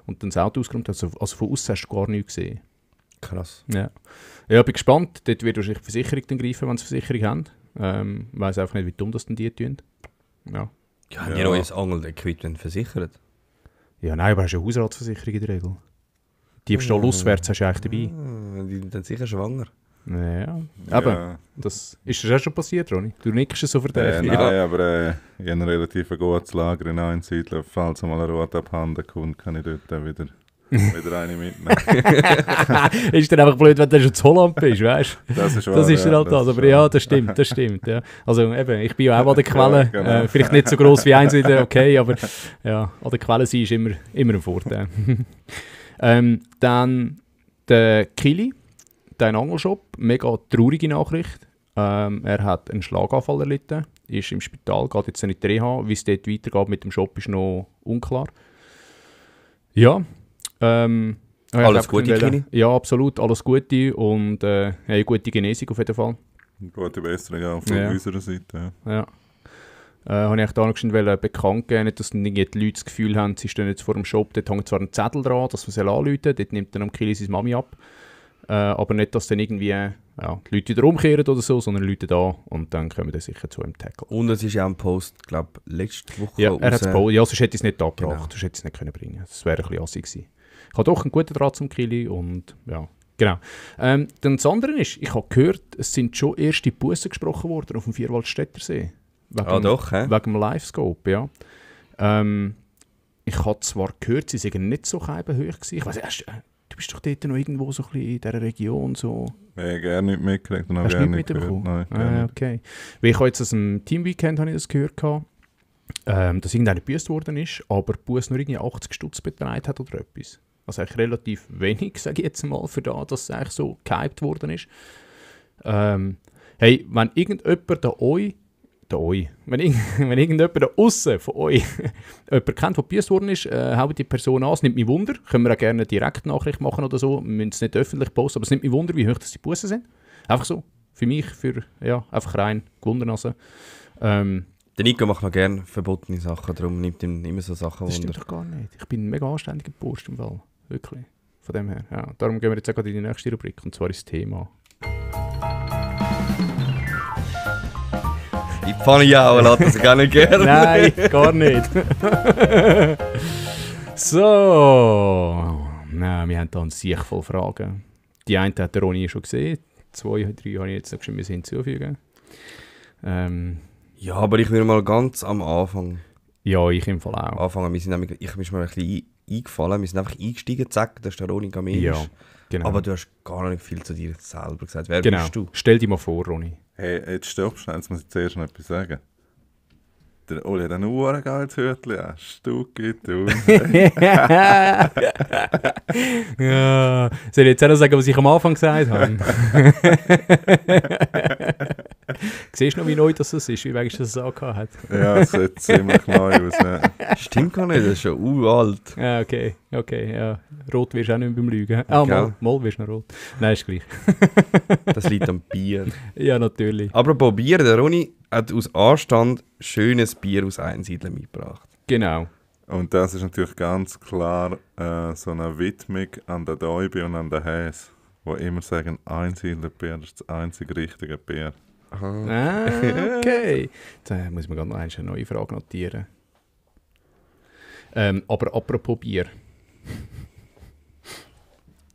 und dann das Auto ausgeräumt haben. Also von außen hast du gar nichts gesehen. Krass. Ja, ich bin gespannt. Dort wird wahrscheinlich die Versicherung dann greifen, wenn sie Versicherung haben. Ich weiss einfach nicht, wie dumm das denn die tun. Ja. Ja, haben die noch ein Angel-Equipment versichert? Ja, nein, aber hast du eine Hausratsversicherung in der Regel. Diebstahl auswärts hast du eigentlich dabei. Die sind dann sicher schwanger. Ja, aber das ist das auch schon passiert, Ronny? Du nickst so verdächtig. Nein, aber ich habe ein relativ gutes Lager in Einsiedeln. Falls mal eine Rot abhanden kommt, kann ich dort auch wieder eine mitnehmen. Ist dann einfach blöd, wenn du schon zu Holland bist, weißt du? Das ist wahr, das ist dann halt das. Aber ja, das stimmt. Ja. Also eben, ich bin ja auch an der Quelle. Ja, genau. Vielleicht nicht so gross wie Einsiedeln, okay, aber ja, an der Quelle sein ist immer ein Vorteil. Dann der Kili, dein Angelshop, mega traurige Nachricht. Er hat einen Schlaganfall erlitten, ist im Spital, geht jetzt nicht Reha. Wie es dort weitergeht mit dem Shop, ist noch unklar. Ja. Alles Gute, Kili? Ja, absolut, alles Gute und eine gute Genesung auf jeden Fall. Gute Besserung auch von unserer Seite. Ja. Habe ich da noch bekannt gegeben, nicht, dass dann die Leute das Gefühl haben, sie stehen jetzt vor dem Shop, dort hängt zwar ein Zettel dran, dass man sie anrufen soll, dort nimmt dann am Kili seine Mami ab. Aber nicht, dass dann irgendwie die Leute wieder umkehren oder so, sondern Leute da und dann kommen dann sicher zu einem Tackle. Und es ist ja ein Post, glaube ich, letzte Woche. Ja, er hat es ja, sonst hätte ich es nicht abgebracht, genau. Sonst hätte ich es nicht können bringen. Das wäre ein bisschen assig gewesen. Ich habe doch einen guten Draht zum Kili und ja, genau. Dann das andere ist, ich habe gehört, es sind schon erste Bussen gesprochen worden auf dem Vierwaldstättersee. Wegen dem Livescope, ja. Ich habe zwar gehört, sie seien nicht so hoch gewesen. Ich weiss, du bist doch dort noch irgendwo so ein bisschen in dieser Region so. Ich habe gerne nicht mitgekriegt und hast du nicht mitbekommen? Nein, okay. Weil ich habe jetzt aus dem Teamweekend habe ich das gehört, dass irgendeine gebüßt worden ist, aber die Busse nur irgendwie 80 Stutz beträgt hat oder etwas. Also eigentlich relativ wenig, sage ich jetzt mal, für das, dass es eigentlich so gehypt worden ist. Hey, wenn irgendjemand wenn irgendjemand da aussen von euch jemand kennt, der gebüßt worden ist, haut die Person an, es nimmt mich Wunder. Können wir auch gerne eine Direktnachricht machen oder so, wir müssen es nicht öffentlich posten, aber es nimmt mich Wunder, wie hoch das die Bussen sind. Einfach so, für mich, einfach rein Gewundernase. Der Nico macht noch gerne verbotene Sachen, darum nimmt ihm immer so Sachen das Wunder. Das stimmt doch gar nicht. Ich bin ein mega anständiger Bursch im Fall, wirklich. Von dem her, ja. Darum gehen wir jetzt auch in die nächste Rubrik, und zwar ist das Thema. Die Pfanne jauen lässt das gar nicht gerne. Nein, gar nicht. So. Na, wir haben hier einen Sieg voll Fragen. Die eine hat der Ronny schon gesehen. 2, 3 habe ich jetzt noch hinzufügen. Ja, aber ich will mal ganz am Anfang. Ja, ich im Fall auch. Anfangen. Ich bin mir ein bisschen eingefallen. Wir sind einfach eingestiegen, zack, dass der Ronny Gamenisch. Ja, genau. Aber du hast gar nicht viel zu dir selber gesagt. Wer genau. bist du? Stell dich mal vor, Ronny. Hey, jetzt stopp schnell, jetzt muss ich zuerst noch etwas sagen. Der Oli hat ein urgeiles Hütchen an. Stucki, du. Ja, soll ich jetzt auch noch sagen, was ich am Anfang gesagt habe? Siehst du noch, wie neu das ist? Wie weißt du, dass es angehabt hat? Ja, es sieht ziemlich neu aus. Ja. Stimmt gar nicht, das ist schon uralt. Ja, okay, ja. Rot wirst du auch nicht mehr beim Lügen. Mal wirst du noch rot. Nein, ist gleich. Das liegt am Bier. Ja, natürlich. Apropos Bier, der Ronny hat aus Anstand schönes Bier aus Einsiedeln mitgebracht. Genau. Und das ist natürlich ganz klar so eine Widmung an den Däube und an den Häs, die immer sagen, Einsiedlerbier ist das einzige richtige Bier. Ah, okay. Jetzt muss man gerade noch eine neue Frage notieren. Aber apropos Bier.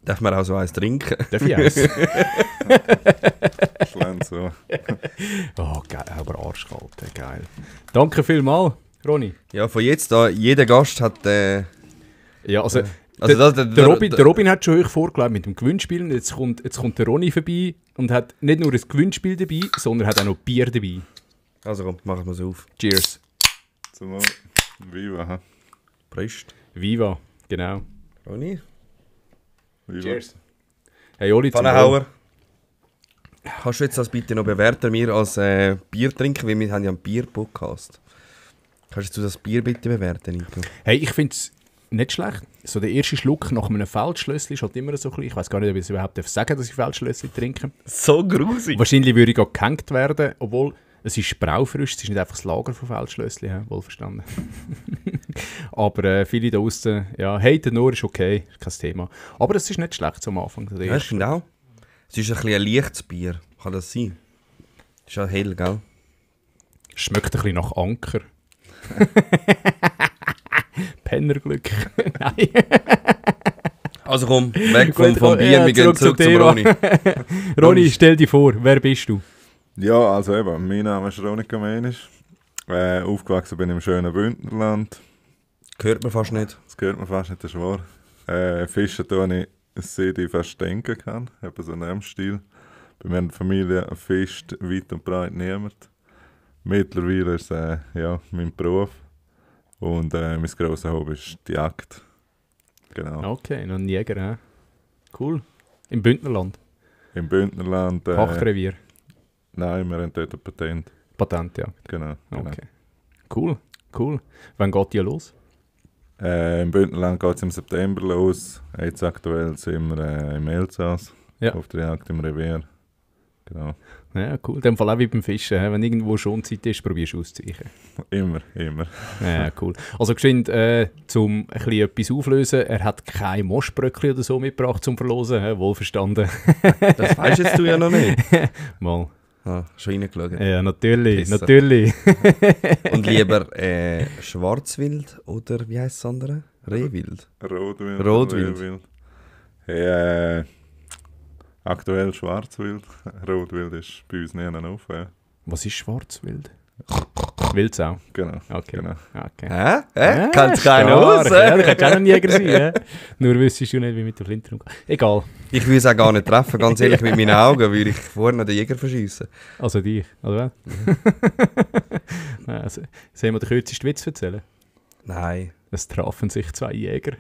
Darf man auch so eins trinken? Darf ich eins? Schön so. Oh, geil, aber arschkalt, geil. Danke vielmals, Ronny. Ja, von jetzt an, jeder Gast hat... ja, also... Also der Robin hat schon euch vorgelegt mit dem Gewinnspiel. Und jetzt kommt der Ronny vorbei und hat nicht nur ein Gewinnspiel dabei, sondern hat auch noch Bier dabei. Also komm, machen wir es auf. Cheers. Zum Viva. Prost. Viva, genau. Ronny? Cheers. Hey Oli, zum Wohl. Pfannenhauer. Kannst du jetzt das bitte noch bewerten, wir als Bier trinken, weil wir haben ja einen Bier-Podcast. Kannst du das Bier bitte bewerten, Nico? Hey, ich finde es nicht schlecht. So der erste Schluck nach einem Feldschlössli ist halt immer so ein bisschen. Ich weiß gar nicht, ob ich es überhaupt sagen darf, dass ich Feldschlössli trinke. So grusig. Wahrscheinlich würde ich auch gehängt werden, obwohl es ist braufrisch, es ist nicht einfach das Lager von Feldschlössli, wohlverstanden. Aber viele da draußen, ja, haten nur ist okay, ist kein Thema. Aber es ist nicht schlecht zum Anfang. Ja, ich finde auch. Es ist ein bisschen ein leichtes Bier. Kann das sein? Ist ja hell, gell? Schmeckt ein bisschen nach Anker. Pennerglück. Nein. Also komm, weg vom Gut, Bier, wir gehen zurück zum Thema. Roni. Roni, stell dir vor, wer bist du? Ja, also eben, mein Name ist Ronny Kamenisch. Aufgewachsen bin ich im schönen Bündnerland. Hört man fast nicht. Das gehört mir fast nicht, das ist wahr. Fischen tue ich, seit ich fast denken kann. Eben so in dem Stil. Bei mir in der Familie fischt weit und breit niemand. Mittlerweile ist es ja, mein Beruf. Und mein grosses Hobby ist die Jagd. Genau. Okay, noch ein Jäger, hä? Cool. Im Bündnerland. Im Bündnerland. Pachtrevier. Nein, wir haben dort ein Patent. Patent, ja. Genau. Okay. Cool, cool. Wann geht die los? Im Bündnerland geht es im September los. Jetzt aktuell sind wir im Elsass. Ja. Auf der Jagd im Revier. Genau. Ja, cool. In dem Fall auch wie beim Fischen. Wenn irgendwo schon Zeit ist, probierst du auszuweichen. Immer. Ja, cool. Also geschwind, zum ein bisschen etwas auflösen. Er hat kein Moschbröckli oder so mitgebracht zum Verlosen. Wohlverstanden. Das weißt jetzt du ja noch nicht. Mal. Ah, schon reingeschaut. Ja, natürlich. Pisser. Natürlich. Und lieber Schwarzwild oder wie heisst das andere? Rehwild. Rotwild. Rotwild. Rehwild. Hey, aktuell Schwarzwild. Rotwild ist bei uns nie auf. Was ist Schwarzwild? Wildsau. Genau. Okay. Genau. Okay. Hä? Kennt keiner stark. aus? Ja, du kannst auch ein Jäger sein. Ja? Nur wüsstest du nicht, wie mit der Flinte umgeht. Egal. Ich will es auch gar nicht treffen, ganz ehrlich, mit meinen Augen würde ich vorne den Jäger verschiessen. Also dich, oder was? Also, sollen wir den kürzesten Witz erzählen? Nein. Es trafen sich zwei Jäger.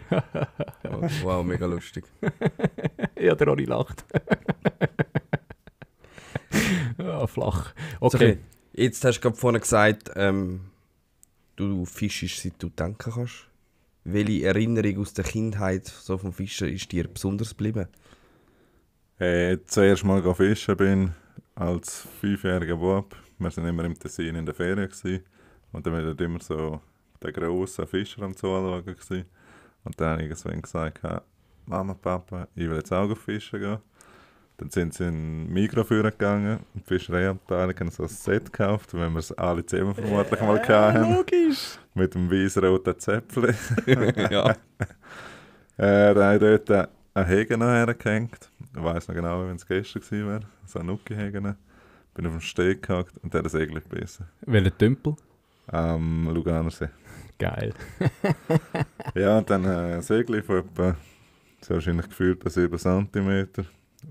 Oh, wow, mega lustig. Ja, der Ronny lacht. Ja, flach. So, Okay. jetzt hast du gerade vorhin gesagt, du fischst, seit du denken kannst. Welche Erinnerung aus der Kindheit so vom Fischen ist dir besonders geblieben? Zuerst mal fischen bin als 5-jähriger Bub. Wir waren immer im Tessin in der Ferien. Und dann war dort immer so der grosse Fischer am Zuschauen. Und dann habe ich irgendwann gesagt, Mama, Papa, ich will jetzt auch fischen gehen. Dann sind sie in den Mikroführer gegangen und die Fischereiabteilung haben so ein Set gekauft, wenn wir es alle zusammen vermutlich mal hatten. Logisch. Mit dem weiß-roten Zäpfchen. Ja. Da habe ich dort einen Hegen noch hergehängt. Ich weiss noch genau, wenn es gestern gewesen wäre. So ein Nuki-Hegen. Bin auf dem Steg gehackt und der hat ein Segel gebissen. Welcher Tümpel? Am Luganersee. Geil. Ja, und dann ein Segel von etwa, so wahrscheinlich gefühlt bei 7 cm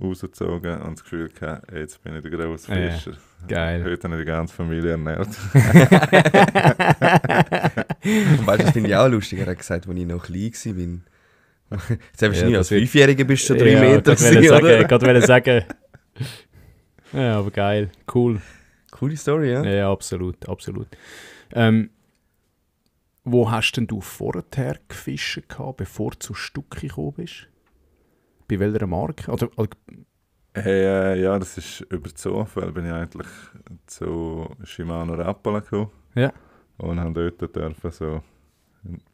rausgezogen und das Gefühl gehabt, jetzt bin ich der grosse Fischer. Geil. Heute habe ich die ganze Familie ernährt. Und weißt du, das finde ich auch lustig. Er hat gesagt, als ich noch klein war. Jetzt hast du nie als das wird- 5-Jähriger bist du schon 3 Meter gewesen, oder? Gerade wollte sagen. Ja, aber geil. Cool. Coole Story, ja? Ja, absolut, absolut. Wo hast denn du vorher gefischt gehabt, bevor du zu Stucki gekommen bist? Bei welcher Marke? Oder Hey, ja, das ist über Zufall. Bin ich eigentlich zu Shimano Rapala gekommen. Ja. Und habe dort dürfen so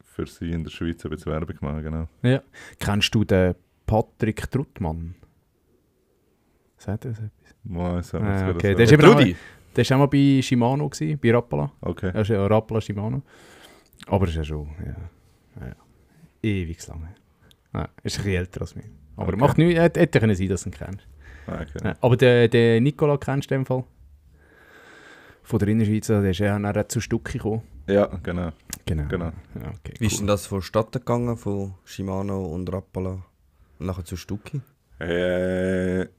für sie in der Schweiz ein bisschen Werbung machen, genau. Ja. Kennst du den Patrick Truttmann? Sagt er das etwas? Weiss, Okay, so. der ist eben auch, Trudi? der war auch mal bei Shimano, gewesen, bei Rapala. Okay. Er ist ja Rapala Shimano. Aber ist ja schon ewig lang. Ja, ist ein bisschen älter als mir. Aber Okay. macht nichts, hätte können sein, dass du ihn kennst. Okay. Ja, aber den Nicola kennst du in dem Fall? Von der Innerschweiz, der ist ja nachher zu Stucki gekommen. Ja, genau. Genau. Genau. Ja, okay, Wie ist denn das vonstatten gegangen, von Shimano und Rapala und nachher zu Stucki?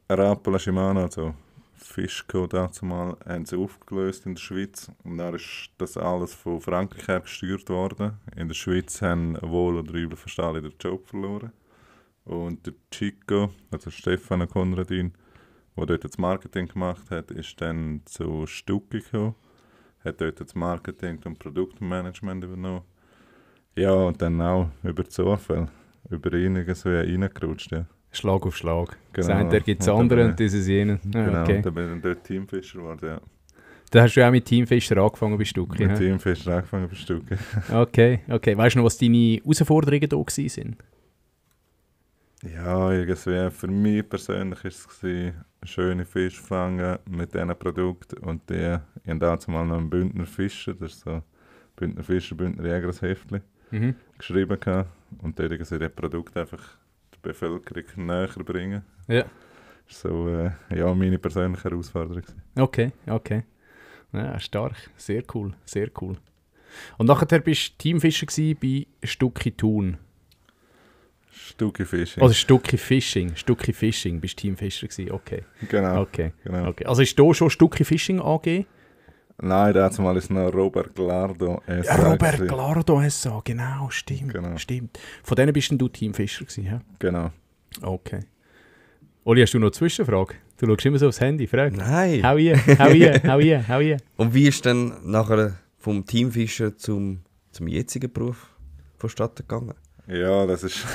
Rapala Shimano, also Fischco dazu mal, haben sie aufgelöst in der Schweiz. Und dann ist das alles von Frankreich her gesteuert worden. In der Schweiz haben wohl oder übel fast alle den Job verloren. Und der Chico, also Stefan Konradin, der dort das Marketing gemacht hat, ist dann zu Stucki gekommen, hat dort das Marketing und Produktmanagement übernommen. Ja, und dann auch über Zufall, über ihn so reingerutscht. Ja. Schlag auf Schlag. Genau. Sagt, der gibt es Und andere dann- und dieses jene. Genau, Okay. dann bin ich dann dort Teamfischer geworden, ja. Da hast du ja auch mit Teamfischer angefangen bei Stucki. Mit hä? Teamfischer angefangen bei Stucki. Okay. Weißt du noch, was deine Herausforderungen da waren? Ja, irgendwie für mich persönlich war es schöne Fische fangen mit diesen Produkten und die haben dazu mal noch einen Bündner Fischer, das ist so Bündner Fischer, Bündner Jäger, das Heftchen, Mhm. geschrieben gehabt und dort irgendwie das Produkt einfach der Bevölkerung näher bringen. Ja. Das war so, ja, meine persönliche Herausforderung. Okay. Ja, stark. Sehr cool. Und nachher bist du Teamfischer gewesen bei Stucki Thun. Stucki Fishing. Also Stucki Fishing bist du Teamfischer gewesen. Okay. Genau. Genau. Also ist da schon Stucki Fishing AG? Nein, dazu mal ist noch Robert Glardo. Ja, Robert Glardo SA, genau, stimmt. Genau. Von denen bist denn du Teamfischer gewesen, ja? Genau. Okay. Oli, hast du noch eine Zwischenfrage? Du schaust immer so aufs Handy, frag. Nein. Hau hier. Und wie ist dann nachher vom Teamfischer zum jetzigen Beruf vonstatten gegangen? Ja, das ist...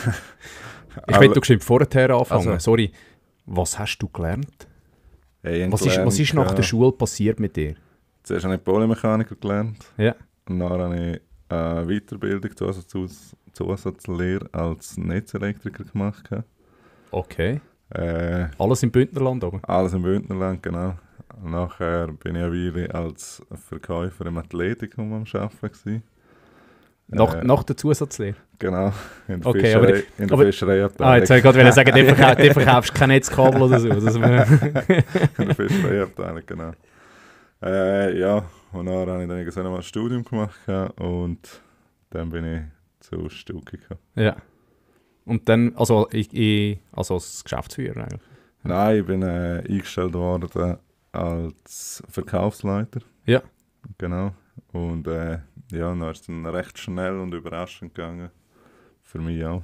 Ich will, du geschwind vorher anfangen. Also. Sorry. Was hast du gelernt? Hey, Was ist nach der Schule passiert mit dir? Zuerst habe ich Polymechaniker gelernt. Ja. Und dann habe ich eine Weiterbildung, Zusatzlehre als Netzelektriker gemacht. Okay. Äh, Alles im Bündnerland oben? alles im Bündnerland, genau. Nachher bin ich eine Weile als Verkäufer im Athletikum am Arbeiten gewesen. Nach der Zusatzlehre? Genau, in der Okay, Fischerei, in der aber- Fischereiabteilung. Jetzt wollte ich gerade sagen, du verkaufst kein Netzkabel oder so. Das In der Fischereiabteilung, genau. Ja, und dann habe ich dann irgendwie so noch mal ein Studium gemacht und dann bin ich zu Stucki gekommen. ja. Und dann, also als Geschäftsführer eigentlich? Nein, ich bin eingestellt worden als Verkaufsleiter. Ja. Genau. Und ja, dann ist es dann recht schnell und überraschend gegangen. Für mich auch.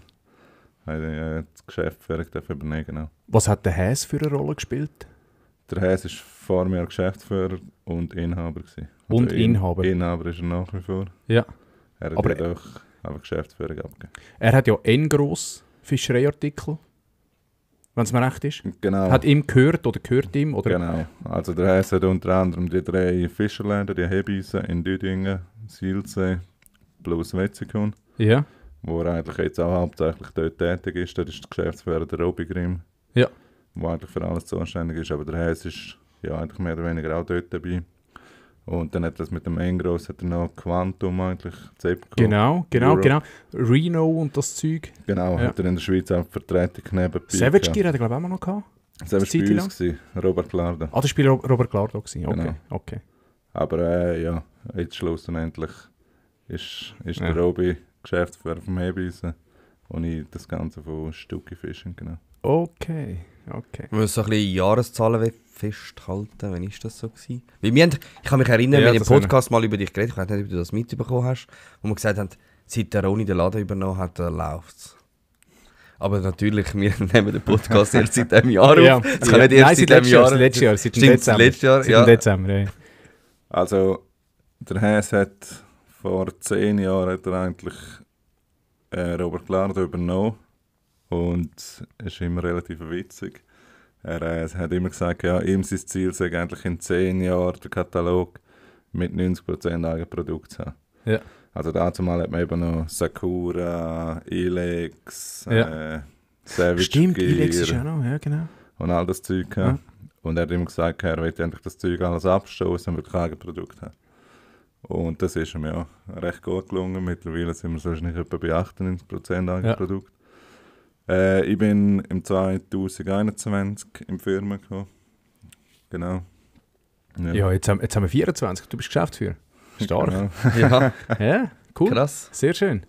Habe ich das Geschäft fertig übernehmen, genau. Was hat der Häs für eine Rolle gespielt? Der Häs war vor mir Geschäftsführer und Inhaber gewesen. Und Inhaber? Inhaber ist er nach wie vor. Ja. Er hat Aber- jedoch einfach Geschäftsführung abgegeben. Er hat ja einen grossen Fischereiartikel, wenn es mir recht ist. Genau. Hat ihm gehört oder gehört ihm? Oder? Genau. Also der Häs hat unter anderem die 3 Fischerländer, die Hebeisen in Düdingen, Silsee plus Wetzikon, Ja. wo er eigentlich jetzt auch hauptsächlich dort tätig ist. Dort ist der Geschäftsführer der Robi Grimm, Ja. der eigentlich für alles zuständig ist. Aber der Häs ist ja eigentlich mehr oder weniger auch dort dabei. Und dann hat das mit dem Engros hat er noch Quantum eigentlich, Zepco. Genau. Euro. Reno und das Zeug. Genau, Ja. hat er in der Schweiz auch Vertretung neben Savage Gear hat er, glaube ich, auch noch gehabt. Das war Zeit bei lang? uns, gewesen, Robert Glardo. Ah, das war Robert Glardo. Okay. Genau. Okay. Aber ja, jetzt schlussendlich ist Ja. der Robi Geschäftsführer vom Hebeisen und ich das Ganze von Stucki Fishing, genau. Okay. Wir müssen so ein bisschen Jahreszahlen festhalten. Wann war das so gewesen? Weil ich kann mich erinnern, Ja, wir haben im das haben Podcast mal über dich geredet, ich weiß nicht, ob du das mitbekommen hast, wo wir gesagt haben, seit der Roni den Laden übernommen hat, läuft es. Aber natürlich, wir nehmen den Podcast erst seit diesem Jahr Ja. auf. Es kann nicht erst Nein, seit diesem Jahr. Seit letztes Jahr, seit dem Stimmt, Dezember. letztes Jahr, Seit ja. dem Dezember, ja. Also, der Häs hat vor 10 Jahren hat er eigentlich Robert Glardo übernommen und es ist immer relativ witzig. Er hat immer gesagt, ja, ihm sein Ziel sei eigentlich in 10 Jahren den Katalog mit 90% Eigenprodukt zu haben. Ja. Also dazu mal hat man eben noch Sakura, Elex, Savage Stimmt, Gear Ilex ist auch noch, ja genau. und all das Zeug gehabt. Und er hat immer gesagt, er will endlich das Zeug alles abstoßen und wirklich Eigenprodukt haben. Und das ist ihm ja recht gut gelungen. Mittlerweile sind wir so nicht etwa bei 98% Eigenprodukt. Ich bin im 2021 in die Firma gekommen. Genau. Ja, jetzt haben wir 24, du bist Geschäftsführer. Stark. Genau. Ja, Ja, cool. krass. Sehr schön.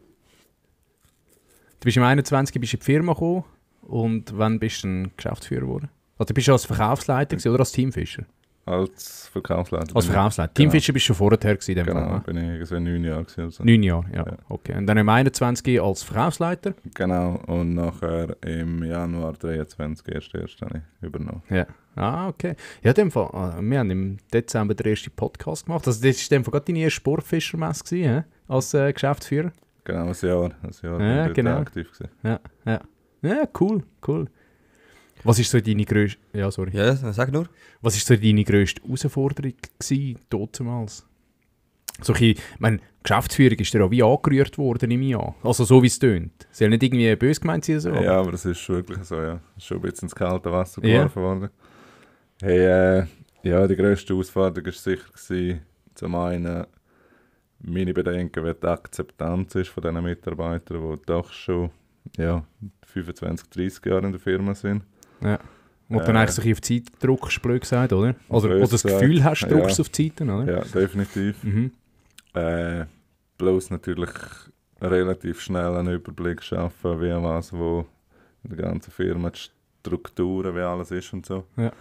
Du bist im 21 bist in die Firma gekommen und wann bist du ein Geschäftsführer geworden? Also du bist als Verkaufsleiter gewesen oder als Teamfischer? Als Verkaufsleiter. Als Verkaufsleiter. Teamfischer bist du schon vorher gewesen, in dem Genau, Fall, bin ich so 9 Jahre gewesen. Also. 9 Jahre, ja. Ja. Okay. Und dann im 21 als Verkaufsleiter? Genau, und nachher im Januar 23 erst habe ich übernommen. Ja. Ah, okay. Ja, in dem Fall, wir haben im Dezember den ersten Podcast gemacht. Also das war in dem Fall gerade deine erste Sportfischermesse gewesen, als Geschäftsführer? Genau, ein Jahr Ja, bin ich genau. aktiv gewesen. Ja, cool. Was ist so deine grösste... Ja, sorry. Ja, sag nur. Was ist so deine grösste Herausforderung gewesen, damals? So ein bisschen, ich meine, Geschäftsführung ist dir auch wie angerührt worden im Jahr. Also so wie es tönt. Soll nicht irgendwie böse gemeint sein? So, Ja, aber das ist wirklich so, ja. Es ist schon ein bisschen ins kalte Wasser Ja. geworfen worden. Hey, ja, die grösste Herausforderung war sicher gewesen, zum einen meine Bedenken, wie die Akzeptanz ist von diesen Mitarbeitern, die doch schon 25, 30 Jahre in der Firma sind. Ja. Wo du dann eigentlich so ein bisschen auf die Zeit drückst, blöd gesagt, oder? Also, oder das Gefühl hast, du drückst auf die Zeiten, oder? Ja, definitiv. Mhm. Bloß natürlich relativ schnell einen Überblick schaffen, wie was, wo in der ganzen Firma die Strukturen, wie alles ist und so. Ja.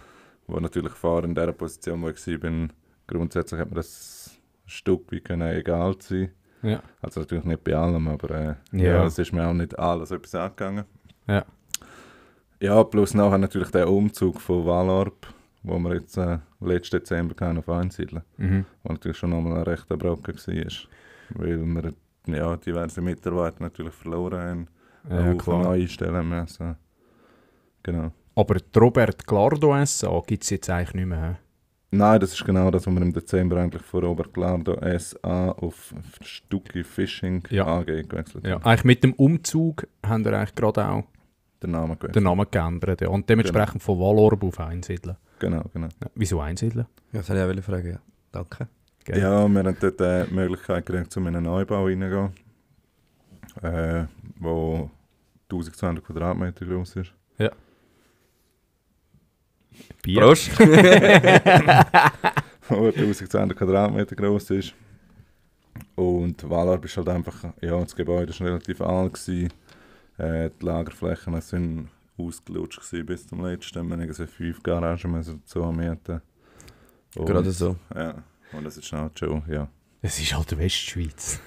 Wo natürlich vorher in der Position, wo ich war, grundsätzlich hat mir das ein Stück weit egal sein. Ja. Also natürlich nicht bei allem, aber Ja. es ist mir auch nicht alles etwas angegangen. Ja. Ja, plus nachher natürlich der Umzug von Valorb, wo wir jetzt letzten Dezember kamen auf Einsiedeln, Mhm. was natürlich schon nochmal ein rechter Brocken war. Weil wir diverse Mitarbeiter natürlich verloren haben, Ja, auch klar. neu einstellen müssen. Genau. Aber die Robert Glardo SA gibt es jetzt eigentlich nicht mehr. hä? Nein, das ist genau das, was wir im Dezember eigentlich von Robert Glardo SA auf Stucki Fishing Ja. AG gewechselt Ja. haben. Eigentlich mit dem Umzug haben wir eigentlich gerade auch Den Namen gewechselt. den Namen geändert. Ja. Und dementsprechend von Valorb auf Einsiedeln. Genau. Ja. Wieso Einsiedeln? Ja, das wollte ich auch fragen, ja. Danke. Gell? Ja, wir haben dort die Möglichkeit gekriegt, zu einem Neubau reingehen, wo 1200 Quadratmeter groß ist. Bier. Prost! Wo 1200 Quadratmeter groß ist. Und Valorb ist halt einfach, ja, das Gebäude war relativ alt gewesen. Die Lagerflächen sind ausgelutscht gewesen bis zum letzten. Wir mussten 5 Garagen dazu mieten. Und- Gerade so. Ja, und das ist schnell schon, ja. Es ist halt die Westschweiz.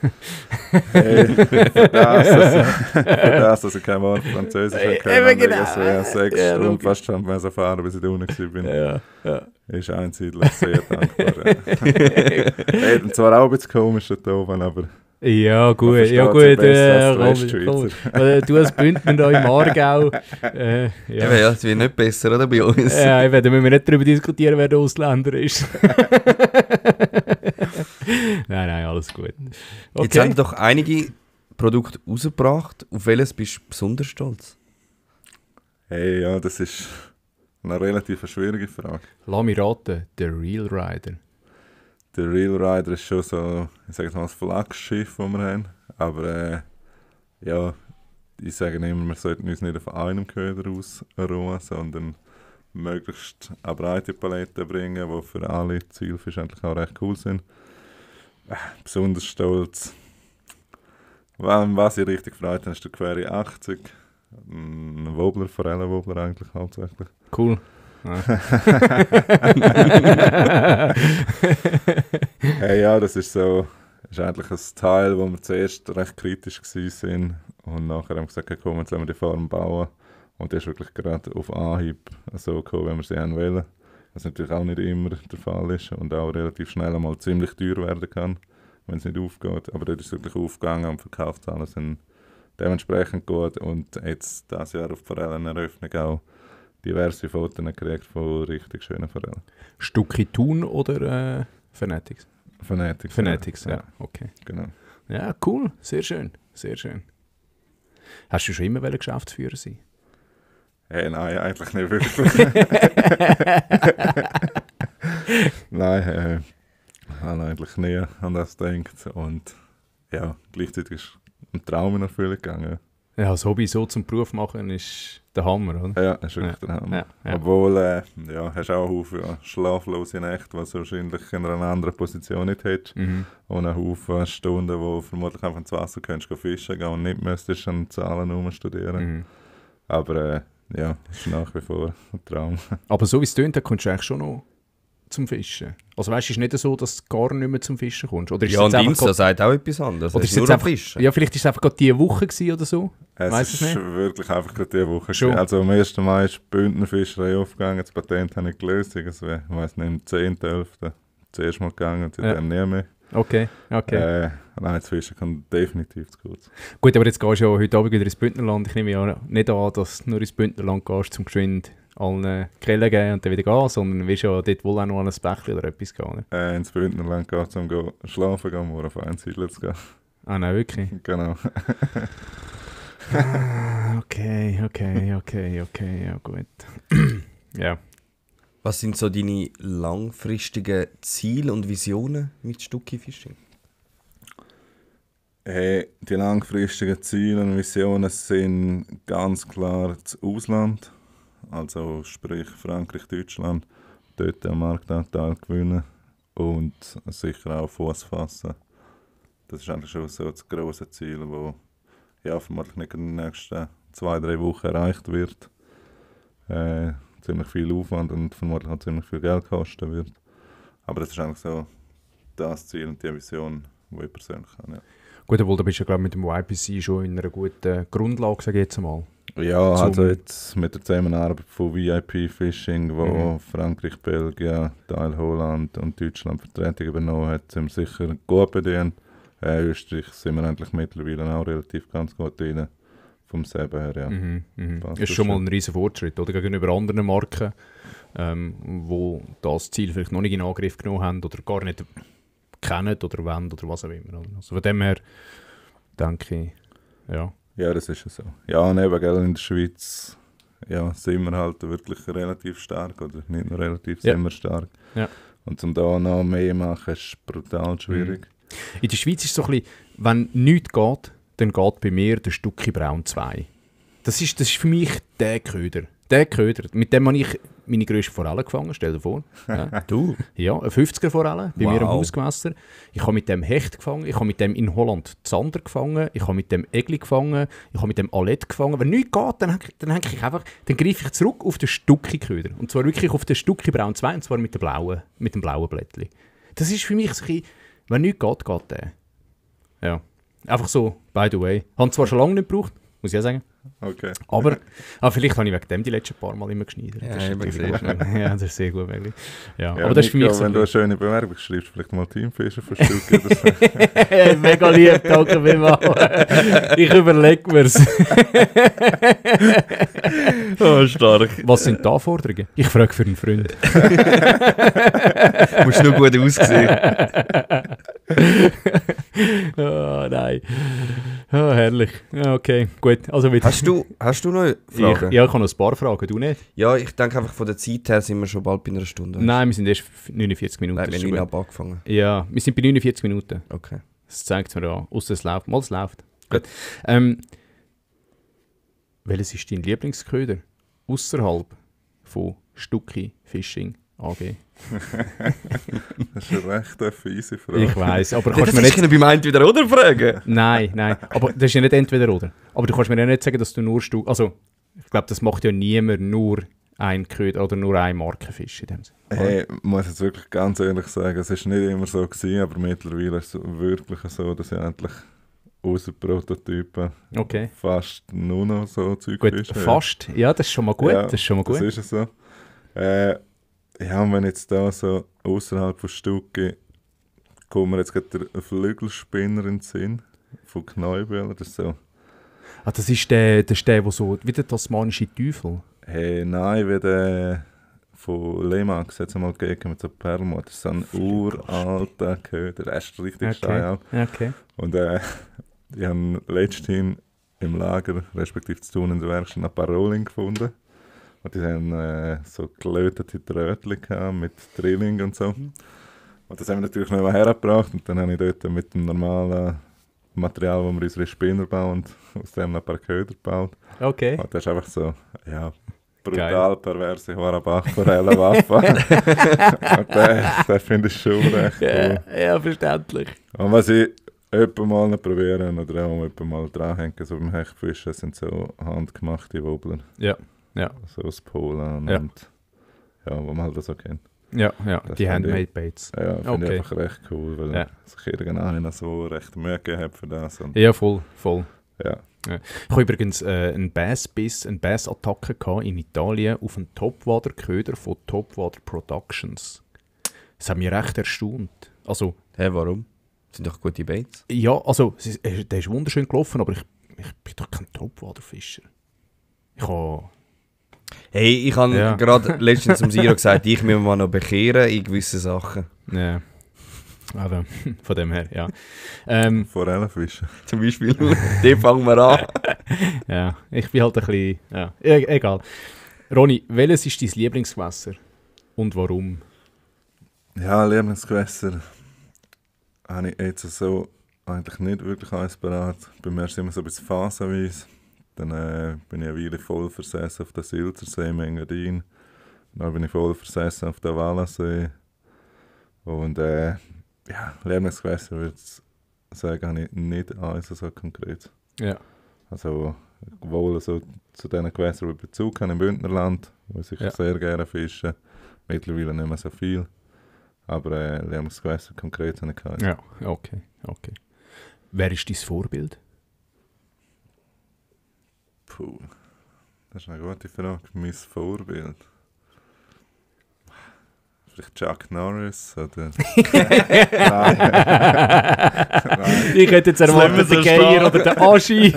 Hey, für das, dass ich kein Wort Französisch können, Eben genau. so, ja, 6 Ja, Stunden logisch. fast schon müssen fahren, bis ich da unten war. Ja. Ist einsiedlich sehr dankbar. Hey, und zwar auch ein bisschen komisch dort oben, aber Ja, gut. Man Ja, versteht gut. sie besser als die Komm, Westschweizer. komm. Du als Bündner da im Aargau. Ja, Ja. es wird nicht besser, oder, bei uns? Ja, eben, da müssen wir nicht darüber diskutieren, wer der Ausländer ist. Nein, alles gut. Jetzt haben doch einige Produkte rausgebracht. Auf welches bist du besonders stolz? hey, ja, das ist eine relativ schwierige Frage. Lass mich raten, der Real Rider. Der Real Rider ist schon so, ich sage jetzt mal, das Flaggschiff, das wir haben. Aber ja, ich sage immer, wir sollten uns nicht auf einem Köder ausruhen, sondern möglichst eine breite Palette bringen, die für alle Zielfische eigentlich auch recht cool sind. Besonders stolz. Was ich richtig freut habe, ist der Query 80. Ein Wobbler, Forellenwobbler eigentlich hauptsächlich. Cool. Hey, ja, das ist so, ist eigentlich ein Teil, wo wir zuerst recht kritisch waren und nachher haben wir gesagt, okay, komm, jetzt lassen wir die Farm bauen. Und das ist wirklich gerade auf Anhieb so gekommen, wenn wir sie haben wollen. Was natürlich auch nicht immer der Fall ist und auch relativ schnell einmal ziemlich teuer werden kann, wenn es nicht aufgeht. Aber dort ist es wirklich aufgegangen und Verkaufszahlen sind dementsprechend gut. Und jetzt dieses Jahr auf die Forelleneröffnung auch diverse Fotos gekriegt von richtig schönen Forellen. Stucki Thun oder Fanatics? Fanatics. Fanatics, ja. Okay. Genau. Ja, cool. Sehr schön. Sehr schön. Hast du schon immer Geschäftsführer sein? Hey, nein, eigentlich nicht wirklich. Nein, ich habe eigentlich nie an das gedacht. Und ja, gleichzeitig ist ein Traum in Erfüllung gegangen. Ja, das Hobby so zum Beruf machen ist der Hammer, oder? Ja, ist wirklich der Hammer. Ja. Obwohl, ja, hast auch einen Haufen schlaflose Nächte, was du wahrscheinlich in einer anderen Position nicht hättest. Mhm. Und einen Haufen Stunden, wo du vermutlich einfach ins Wasser könntest fischen gehen und nicht müsstest an Zahlen rumstudieren. Mhm. Aber ja, das ist nach wie vor ein Traum. Aber so wie es tönt, da kommst du eigentlich schon noch zum Fischen? Also weißt du, es ist nicht so, dass du gar nicht mehr zum Fischen kommst? Oder ist Ja, es und jetzt einfach Insta sagt auch etwas anderes. oder Es ist ist es nur jetzt am einfach, Fischen. ja, vielleicht ist es einfach gerade diese Woche gewesen oder so? Weiss Es es ist nicht? wirklich einfach gerade diese Woche. Schon. Also am 1. Mai ist die Bündnerfischerei aufgegangen, das Patent habe ich gelöst. Es wäre, ich weiss nicht, am 10.11. zuerst mal gegangen und seitdem nie mehr. Okay. Nein, das Fischen kommt definitiv zu kurz. Gut, aber jetzt gehst du ja heute Abend wieder ins Bündnerland. Ich nehme ja nicht an, dass du nur ins Bündnerland gehst, zum geschwind allen Grillen geben und dann wieder gehen, sondern willst ja dort wohl auch noch an ein Bächlein oder etwas gehen. Ne? Ins Bündnerland geht es, um schlafen gehen, um auf Einsiedler zu gehen. Ah nein, wirklich? Genau. Okay, ja gut. Ja. Was sind so deine langfristigen Ziele und Visionen mit Stucki Fishing? Hey, die langfristigen Ziele und Visionen sind ganz klar das Ausland. Also sprich Frankreich, Deutschland. Dort den Marktanteil gewinnen und sicher auch Fuß fassen. Das ist eigentlich schon so das grosse Ziel, das ja, vermutlich nicht in den nächsten 2-3 Wochen erreicht wird. Ziemlich viel Aufwand und vermutlich auch ziemlich viel Geld kosten wird. Aber das ist eigentlich so das Ziel und die Vision, die ich persönlich habe. Ja. Gut, obwohl da bist du ja glaube mit dem YPC schon in einer guten Grundlage, sage ich jetzt mal. Ja, also jetzt mit der Zusammenarbeit von VIP Fishing, wo Frankreich, Belgien, Teil Holland und Deutschland Vertretung übernommen hat, sind wir sicher gut bedient. Österreich sind wir eigentlich mittlerweile auch relativ ganz gut drin. Vom selben her, ja. Das ist schon mal ein riesen Fortschritt, oder? Gegenüber anderen Marken, wo das Ziel vielleicht noch nicht in Angriff genommen haben oder gar nicht kennen oder wollen oder was auch immer. Also von dem her denke ich, ja. Ja, das ist ja so. Ja, und eben, gell, in der Schweiz ja, sind wir halt wirklich relativ stark, oder nicht nur relativ, sind wir stark. Ja. Und um da noch mehr zu machen, ist brutal schwierig. In der Schweiz ist es so ein bisschen, wenn nichts geht, dann geht bei mir der Stucki Braun 2. Das ist für mich der Köder. Der Köder. Mit dem habe ich meine grösste Forelle gefangen, stell dir vor. Ja. Du? Ja, eine 50er Forelle bei Wow. mir am Hausgewässer. Ich habe mit dem Hecht gefangen, ich habe mit dem in Holland Zander gefangen, ich habe mit dem Egli gefangen, ich habe mit dem Alett gefangen. Wenn nichts geht, dann greife ich zurück auf den Stucki-Köder. Und zwar wirklich auf den Stucki Braun 2, und zwar mit dem blauen Blättchen. Das ist für mich so ein bisschen, wenn nichts geht, geht der. Ja. Einfach so, by the way. Haben zwar schon lange nicht gebraucht, muss ich ja sagen. Okay. Aber vielleicht habe ich wegen dem die letzten paar Mal immer geschneidert. Ja, Das ist immer natürlich gesehen. auch- ja, das ist sehr gut möglich. Ja, Ja, aber das ist für mich Nico, so wenn du ein eine schöne Bewerbung schreibst, vielleicht mal Teamfischer für Stücke oder so. bisschen- Mega lieb, danke vielmals. Ich überlege mir's. Oh, stark. Was sind die Anforderungen? Ich frage für einen Freund. Du musst nur gut aussehen. Oh, nein. Oh, herrlich. Ja, okay, gut. Also wieder. Hast du noch Fragen? Ja, ich habe noch ein paar Fragen, du nicht? Ja, ich denke einfach von der Zeit her sind wir schon bald bei einer Stunde. Nein, wir sind erst 49 Minuten. Nein, Das wir ist haben schon 9 gut. ab angefangen. Ja, wir sind bei 49 Minuten. Okay. Das zeigt es mir an. Ausser es läuft. Mal es läuft. Gut. Welches ist dein Lieblingsköder? Außerhalb von Stucki Fishing AG? Das ist eine recht fiese Frage. Ich weiss, aber Das kannst du mir ist nicht... beim Entweder oder fragen. Nein. Aber das ist ja nicht entweder oder. Aber du kannst mir ja nicht sagen, dass du nur Stucki... Also, ich glaube, das macht ja niemand nur ein Köder oder nur eine Markenfisch in dem Sinne. Hey, ich muss jetzt wirklich ganz ehrlich sagen, es war nicht immer so gewesen, aber mittlerweile ist es wirklich so, dass ich endlich außer Prototypen Okay. fast nur noch so Zeug Gut, fische. fast. Ja, das ist schon mal gut. Ja, das ist schon mal gut. Das ist es so. Ja, und wenn jetzt da so außerhalb von Stucki kommt mir jetzt gerade der Flügelspinner in den Sinn von Kneubel. Das ist so. Ah, das ist der so wie der tasmanische Teufel. Hey, nein, wie der von Lemax hat es mal gegeben mit so Perlmutter. Das ist so ein uralter Köder. Der ist richtig steil. Okay. Und ich habe letztens im Lager, respektive zu tun in der Werkstatt, ein paar Rolling gefunden. Und die haben so gelötete Trötchen gehabt mit Drilling und so. Und das haben wir natürlich noch mal hergebracht. Und dann habe ich dort mit dem normalen Material, wo wir unsere Spinner bauen, aus dem noch ein paar Köder gebaut. Okay. Und das ist einfach so, ja, brutal perverse Horabach-Forellenwaffe. Und das finde ich schon recht cool. Ja, verständlich. Und was ich etwa mal noch probieren oder auch etwa mal dranhängen, so beim Hechtfischen, sind so handgemachte Wobbler. Ja. So aus Polen Ja. und ja, wo man halt das so kennt. Ja, Das die finde Handmade Baits. Ja, finde Okay. ich einfach recht cool, weil Ja. sich irgendeiner so recht Mühe gegeben hat für das. Und, Ja, voll. ja. Ich habe übrigens einen Bassbiss, eine Bassattacke gehabt in Italien auf einen Topwader-Köder von Topwader Productions. Das hat mich recht erstaunt. Also, Warum? Das sind doch gute Baits. ja, also, der ist wunderschön gelaufen, aber ich bin doch kein Topwader-Fischer. Ich habe... Hey, ich habe Ja. gerade letztens zum Siro gesagt, ich muss mich mal noch bekehren in gewissen Sachen. Ja. Also, von dem her, ja. Forellenfischen. Zum Beispiel, den fangen wir an. Ja, ich bin halt ein bisschen... Ja, egal. Ronny, welches ist dein Lieblingsgewässer? Und warum? Ja, Lieblingsgewässer habe ich jetzt so eigentlich nicht wirklich eins parat. Bei mir ist es immer so ein bisschen phasenweise. Dann bin ich eine Weile voll versessen auf den Silzersee im Engadin. Dann bin ich voll versessen auf den Wallasee. Und ja, Lieblingsgewässer würde ich sagen, habe ich nicht eins so konkret. Ja. Also wohl so zu diesen Gewässern, die ich Bezug habe im Bündnerland, wo ich sicher sehr gerne fische. Mittlerweile nicht mehr so viel. Aber Lieblingsgewässer konkret habe ich keins. Ja, okay. Wer ist dein Vorbild? Puh, das ist eine gute Frage. Mein Vorbild. Vielleicht Chuck Norris oder... Nein. Ich hätte jetzt erwartet, Lassen wir den so Geier oder den Aschi.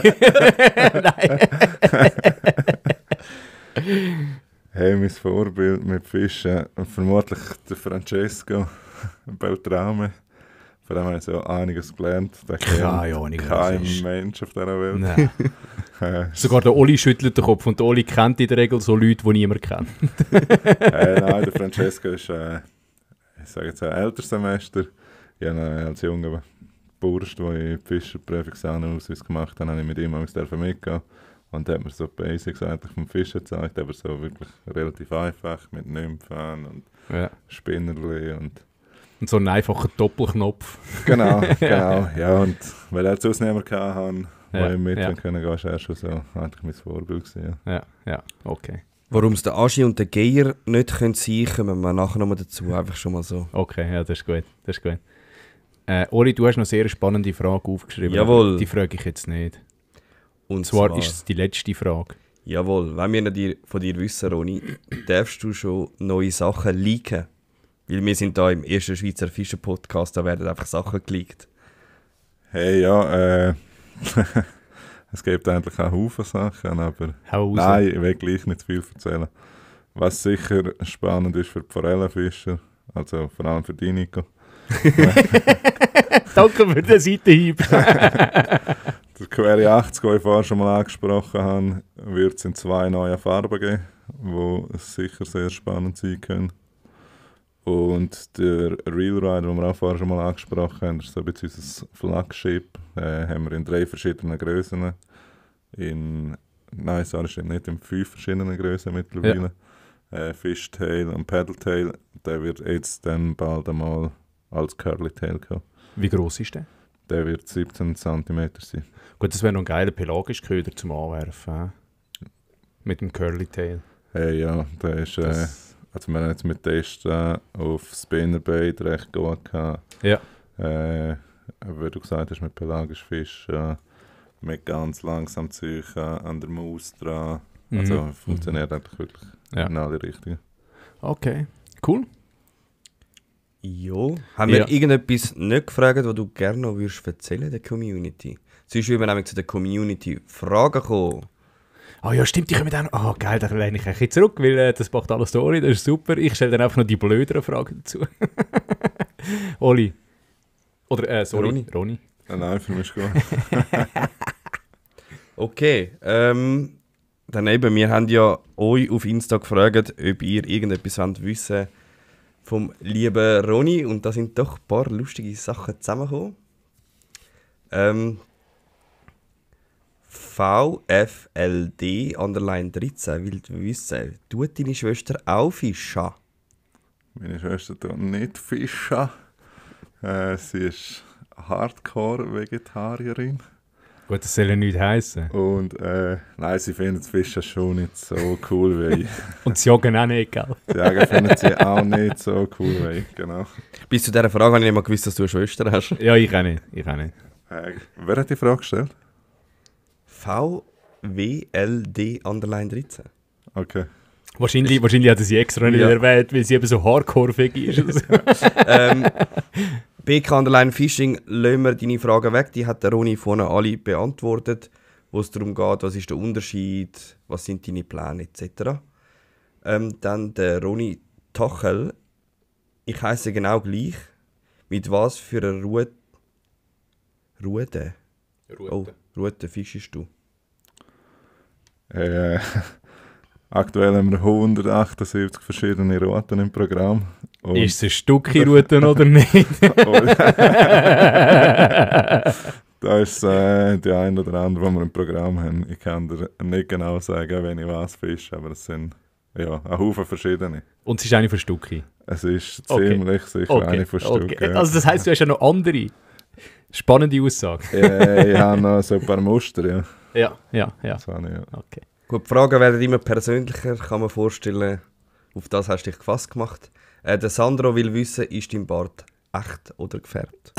Hey, mein Vorbild mit Fischen, vermutlich der Francesco Beltrame. Von dem habe ich so einiges gelernt. Der Keine Ahnung, wer das kein ist. Mensch auf dieser Welt. Nein. Äh, Sogar der Oli schüttelt den Kopf und der Oli kennt in der Regel so Leute, die niemand kennt. Nein, der Francesco ist, ich sage jetzt ein älteres Semester. Ich habe ihn als junger Bursch, wo ich die Fischerprüfungsausweis gemacht habe, habe ich mit ihm mitgehen. Und er hat mir so die Basics eigentlich vom Fischen gezeigt, aber so wirklich relativ einfach mit Nymphen und Ja. Spinnerli und... Und so einen einfachen Doppelknopf. Genau. Ja, und weil er sonst niemand hatte, wo Ja, ich mit ja. können gehen, ist er schon so eigentlich mein Vorbild gewesen, ja. Ja, okay. Warum es der Aschi und der Geier nicht können sein, kommen wir nachher nochmal dazu. Einfach schon mal so. Okay, ja, das ist gut. Oli, du hast noch eine sehr spannende Frage aufgeschrieben. Jawohl. Die frage ich jetzt nicht. Und Zwar ist es die letzte Frage. Jawohl, wenn wir von dir wissen, Ronny, darfst du schon neue Sachen leaken? Weil wir sind da im ersten Schweizer Fischer-Podcast, da werden einfach Sachen geleakt. Hey, ja, es gibt eigentlich auch Haufen Sachen, aber Hau raus. nein, ich will gleich nicht zu viel erzählen. Was sicher spannend ist für die Forellenfischer, also vor allem für dich, Nico. Danke für den Seitenhieb. Der Query 80, den ich vorher schon mal angesprochen habe, wird es in 2 neuen Farben geben, die sicher sehr spannend sein können. Und der Real Ride, den wir auch vorher schon mal angesprochen haben, ist so ein bisschen unser Flagship. Haben wir in 3 verschiedenen Grössen. Nein, sorry, stimmt nicht, in 5 verschiedenen Grössen mittlerweile. Fishtail und Paddletail. Der wird jetzt dann bald einmal als Curlytail kommen. Wie gross ist der? Der wird 17 cm sein. Gut, das wäre noch ein geiler Pelagischköder zum Anwerfen. Mit dem Curly-Tail. Hey, ja, der ist... Also wir haben jetzt mit Testen auf Spinnerbait recht gut gehabt. Ja. Wie du gesagt hast, mit pelagischen Fischen, mit ganz langsam Zeug an der Maus dran. Also funktioniert eigentlich wirklich in alle Richtungen. Okay, cool. Jo. Haben wir irgendetwas nicht gefragt, was du gerne noch würdest erzählen der Community? Sonst würden wir nämlich zu der Community Fragen kommen. Ah ja, stimmt, die kommen dann... Ah, geil, da lehne ich ein bisschen zurück, weil das macht alles Story, das ist super. Ich stelle dann einfach noch die blöderen Fragen dazu. Oli. Oder, sorry, Ronny. Nein, für mich ist gut. Okay, dann eben, wir haben ja euch auf Insta gefragt, ob ihr irgendetwas wollt wissen vom lieben Ronny, und da sind doch ein paar lustige Sachen zusammengekommen. VFLD_13 will wissen, tut deine Schwester auch Fischen? Meine Schwester tut nicht Fischen. Sie ist Hardcore-Vegetarierin. Gut, das soll ja nichts heissen. Und nein, sie finden das Fischen schon nicht so cool wie ich. Und das Joggen auch nicht, gell? Die Jäger finden sie auch nicht so cool wie ich, genau. Bis zu dieser Frage habe ich nicht mal gewusst, dass du eine Schwester hast. Ja, ich auch nicht. Wer hat die Frage gestellt? VWLD_13. Okay. Wahrscheinlich hat er sie extra nicht erwähnt, weil sie eben so hardcore-fähig ist. Oder so. BK_Fishing, lassen wir deine Fragen weg. Die hat der Roni vorne alle beantwortet, wo es darum geht, was ist der Unterschied, was sind deine Pläne etc. Dann der Roni Tachel. Ich heiße genau gleich. Mit was für einer Rute fischst du? Aktuell haben wir 178 verschiedene Routen im Programm. Und Ist es eine Stucki-Route oder nicht? da ist die eine oder andere, die wir im Programm haben. Ich kann dir nicht genau sagen, wenn ich was fische, aber es sind ein Haufen verschiedene. Und es ist eine von Stucki. Es ist ziemlich sicher eine von Stück. Okay. Also das heisst, du hast ja noch andere. Spannende Aussage. Ich habe noch so ein paar Muster, ja. Ja. Das habe ich, ja. Okay. Gut, die Fragen werden immer persönlicher, kann man vorstellen. Auf das hast du dich gefasst gemacht. Der Sandro will wissen, ist dein Bart echt oder gefärbt?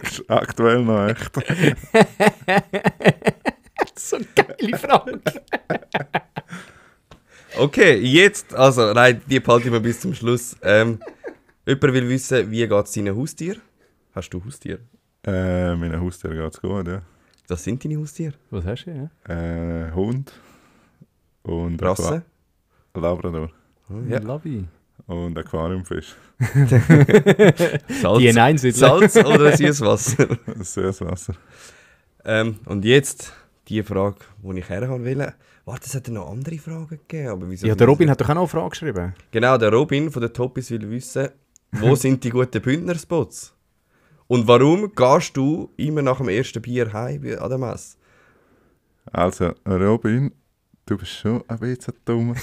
Ist aktuell noch echt. So eine geile Frage. Okay, jetzt, also nein, die behalte ich mir bis zum Schluss. Jemand will wissen, wie geht es deinen Haustier? Hast du Haustier? Meinen Haustieren geht es gut, ja. Das sind deine Haustiere? Was hast du, ja? Hund und Rasse? Labrador Ja. Love you. und Aquariumfisch. Salz, Die Einsiedler. Salz oder Süßwasser? Süßwasser. Und jetzt die Frage, die ich herhaben will. Warte, es hat ja noch andere Fragen gegeben. Aber wieso Ja, der Robin hat doch auch noch eine Frage geschrieben. Genau, der Robin von der Toppis will wissen, wo sind die guten Bündner-Spots? Und warum gehst du immer nach dem ersten Bier heim an der Messe? Also, Robin, du bist schon ein bisschen dumm.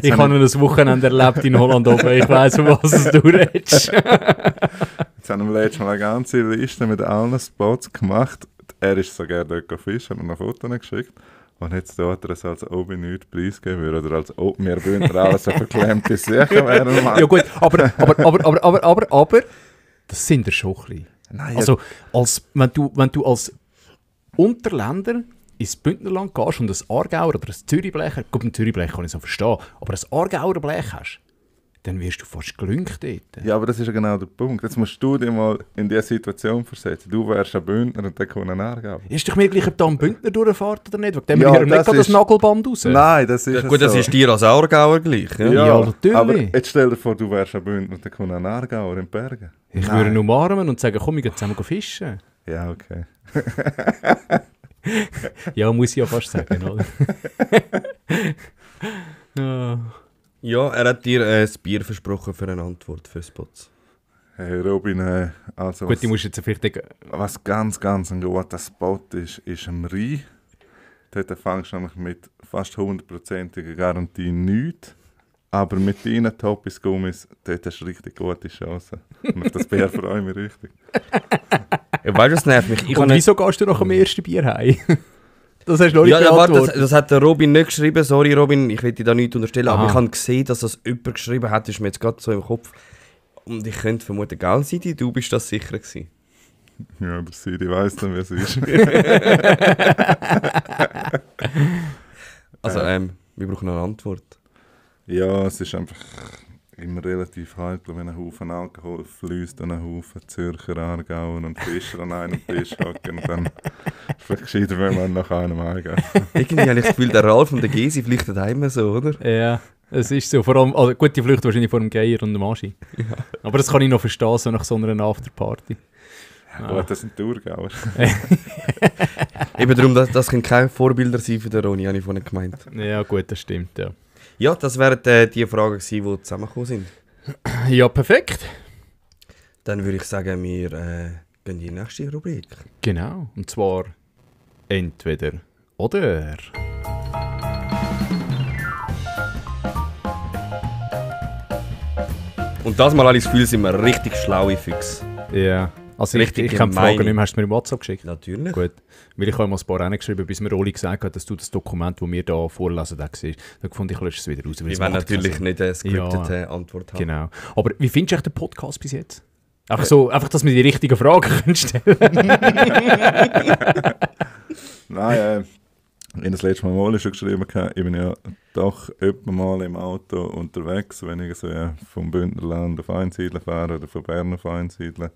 Ich habe noch ein Wochenende erlebt in Holland oben. Ich weiss, um was du redest. Jetzt haben wir letztes Mal eine ganze Liste mit allen Spots gemacht. Er ist so gerne dort fischen, hat mir noch Fotos geschickt. Und jetzt tut er es, als ob ich nichts preisgeben würde. Oder als ob wir Bündner alles so verklemmte Sachen wären. Ja gut, aber das sind wir schon ein bisschen. Nein, Also, wenn du als Unterländer ins Bündnerland gehst und ein Aargauer oder ein Zürichblech, gut, ein Zürichblech kann ich so verstehen, aber ein Aargauer Blech hast, dann wirst du fast gelüngt dort. Ja, aber das ist ja genau der Punkt. Jetzt musst du dich mal in diese Situation versetzen. Du wärst ein Bündner und dann kommt ein Aargauer. Ist doch mir gleich, ob da ein Bündner durchfährt oder nicht? Wegen dem Ja, wir nicht das gerade das ist- Nagelband raus. Nein, das ist Ja, gut, das so. ist dir als Aargauer gleich. Ja? Ja, natürlich. Aber jetzt stell dir vor, du wärst ein Bündner und dann kommt ein Aargauer in die Berge. Ich Nein. würde ihn umarmen und sagen, komm, wir gehen zusammen fischen. Ja, okay. Ja, muss ich ja fast sagen, oder? Ja. Ja, er hat dir ein Bier versprochen für eine Antwort für Spots. Hey Robin, also Gut, die musst jetzt vielleicht... was ganz ein guter Spot ist am Rhein. Dort fängst du nämlich mit fast 100%iger Garantie nichts. Aber mit deinen Toppis-Gummis, dort hast du richtig gute Chancen. Und auf das Bier freue ich mich richtig. Ja, weißt du, was nervt mich? Ich Und habe wieso gehst du nach dem ersten Bier heim? Das hast du noch nicht ja, warte, beantwortet. das hat der Robin nicht geschrieben. Sorry, Robin, ich will dir da nichts unterstellen. Aha. Aber ich habe gesehen, dass das jemand geschrieben hat. Das ist mir jetzt gerade so im Kopf. Und ich könnte vermuten, gell, Sidi, du bist das sicher gewesen. Ja, der Sidi weiss dann, wie es ist. Also, wir brauchen noch eine Antwort. Ja, es ist einfach immer relativ heikel, wenn ein Haufen Alkohol fließt und ein Haufen Zürcher, Aargauer und Fischer an einem Tisch hocken. Dann ist es vielleicht gescheiter, wenn man nach einem heimgeht. Irgendwie habe ich das Gefühl, der Ralf und der Gesi flüchten heim so, oder? Ja, es ist so. Vor allem, also gut, die Flucht wahrscheinlich vor dem Geier und dem Aschi. Ja. Aber das kann ich noch verstehen, so nach so einer Afterparty. Ja, gut, das sind Thurgauer. Eben darum, das können keine Vorbilder sein für den Roni, habe ich vorhin gemeint. Ja gut, das stimmt, ja. Ja, das wären die Fragen gewesen, die zusammengekommen sind. Ja, perfekt. Dann würde ich sagen, wir gehen in die nächste Rubrik. Genau, und zwar entweder oder. Und das Mal habe ich das Gefühl, sind wir richtig schlaue Füchse. Ja, Also ich habe die Frage nicht mehr, hast du mir im WhatsApp geschickt? Natürlich. Gut, weil ich habe mal ein paar geschrieben, bis mir Oli gesagt hat, dass du das Dokument, das wir hier vorlesen, da siehst. Da fand ich lösche es wieder raus. Wir wollen natürlich nicht eine scriptete Antwort haben. Genau. Aber wie findest du echt den Podcast bis jetzt? Einfach, dass wir die richtigen Fragen stellen können. Nein, ich habe das letzte Mal schon geschrieben, ich bin ja doch öfter mal im Auto unterwegs, wenn ich so vom Bündnerland auf Einsiedeln fahre oder von Bern auf Einsiedeln.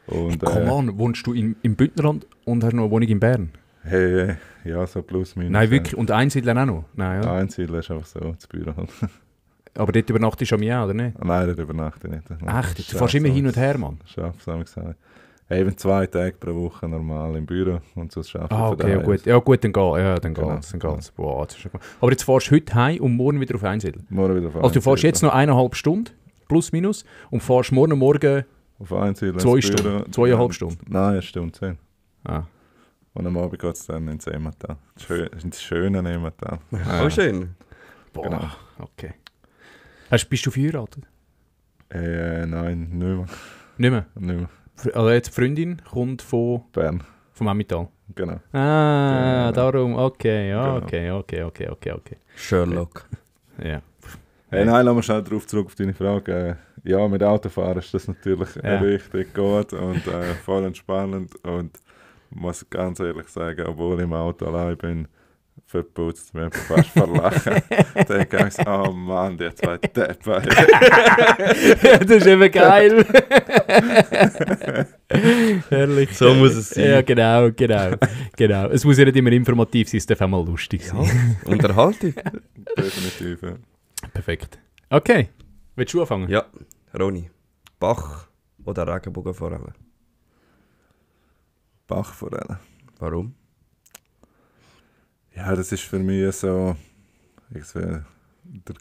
Und, Come on, wohnst du im Bündnerland und hast noch eine Wohnung in Bern? Hey, ja, so plus minus. Nein, wirklich? Und Einsiedeln auch noch? Nein, ja. Einsiedeln ist einfach so, das Büro halt. Aber dort übernachtest du am Jahr, oder nicht? Nein, dort übernachte ich nicht. Echt? Du fährst immer hin und her, Mann? Schaff's, habe ich gesagt. Eben 2 Tage pro Woche normal im Büro und sonst schaffe ich okay, ja gut. Ja gut, dann geht ja, dann Genau. geht's. Dann geht's. Boah, das ist schon gut. Aber jetzt fährst du heute heim und morgen wieder auf Einsiedeln? Morgen wieder auf Also du fährst jetzt noch 1,5 Stunden, plus minus, und fährst morgen auf Einsiedeln 2 ins Büro. Stunden, 2,5 Stunden? Nein, 1 Stunde 10. Ah. Und am Abend geht es dann ins Emmental. Ins schöne Emmental. Auch schön. Boah, Genau. okay. Bist du verheiratet? Nein, nicht mehr. Nicht mehr? Nicht mehr. Also jetzt die Freundin kommt vom Bern, Emmental. genau. Ah, Genau. darum, okay, ja, Genau. okay. Sherlock. Ja. Hey, nein, lass mal schnell darauf zurück auf deine Frage. Ja, mit Autofahren ist das natürlich richtig gut und voll entspannend. Und ich muss ganz ehrlich sagen, obwohl ich im Auto allein bin, verputzt mir fast verlachen. Dann denke ich so, oh Mann, die 2 Deppen. Das ist eben geil. Herrlich. So muss es sein. Ja, genau. Es muss ja nicht immer informativ sein, es darf auch mal lustig sein. Ja, Unterhaltung. Definitiv, ja. Perfekt. Okay, willst du anfangen? Ja, Roni. Bach oder Regenbogenforelle? Bachforelle. Warum? Ja, das ist für mich so der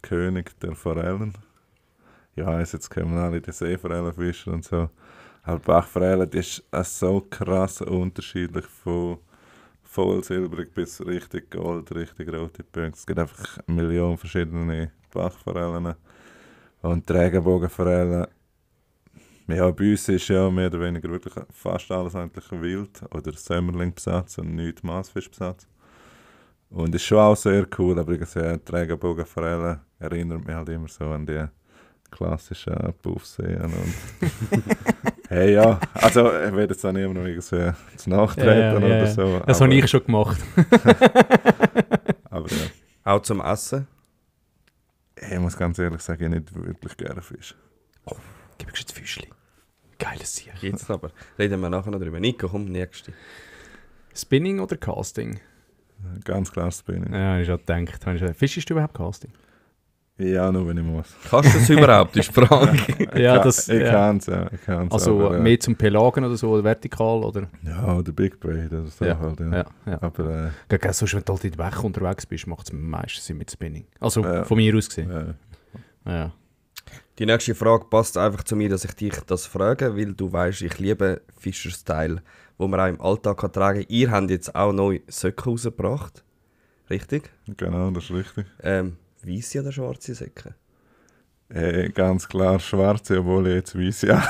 König der Forellen. Ich weiss, jetzt kommen alle die Seeforellenfischer und so. Aber Bachforelle, die ist so krass unterschiedlich von voll silbrig bis richtig gold, richtig rote Punkte. Es gibt einfach 1 Million verschiedene Bachforellen. Und die Regenbogenforelle, ja, bei uns ist ja mehr oder weniger wirklich fast alles eigentlich wild oder Sömmerlingbesatz und nicht Massfischbesatz. Und ist schon auch sehr cool, aber ich sehe, die Regenbogenforelle erinnert mich halt immer so an die klassischen Puffseen. Und hey, ja, also ich werde jetzt auch niemandem irgendwie zu nachtreten oder so. Das habe ich schon gemacht. Aber ja, Auch zum Essen? ich muss ganz ehrlich sagen, ich nicht wirklich gerne Fisch. Gib mir jetzt Fischli. Geiles Tier. Jetzt aber. Reden wir nachher noch drüber. Nico, komm, nächste. Spinning oder Casting? Ganz klar Spinning. Ja, ich habe gedacht. Fischst du überhaupt Casting? Ja, nur wenn ich muss. Kannst du das überhaupt, ist die Frage. Ja, Ich kann es, ja. Ich kann's, Also aber, mehr zum Pelagen oder so, oder vertikal, oder? ja, der Big Braid, das ist Ja, halt, ja. Ja. Aber Gell, sonst, wenn du halt in der Woche unterwegs bist, macht es am meisten Sinn mit Spinning. Also Ja. von mir aus gesehen. Ja. Die nächste Frage passt einfach zu mir, dass ich dich das frage, weil du weißt, ich liebe Fischer-Style, wo man auch im Alltag kann tragen kann. Ihr habt jetzt auch neue Söcke rausgebracht. Richtig? Genau, das ist richtig. Weisse oder schwarze Säcke? Ganz klar schwarze, obwohl ich jetzt weiss, ja.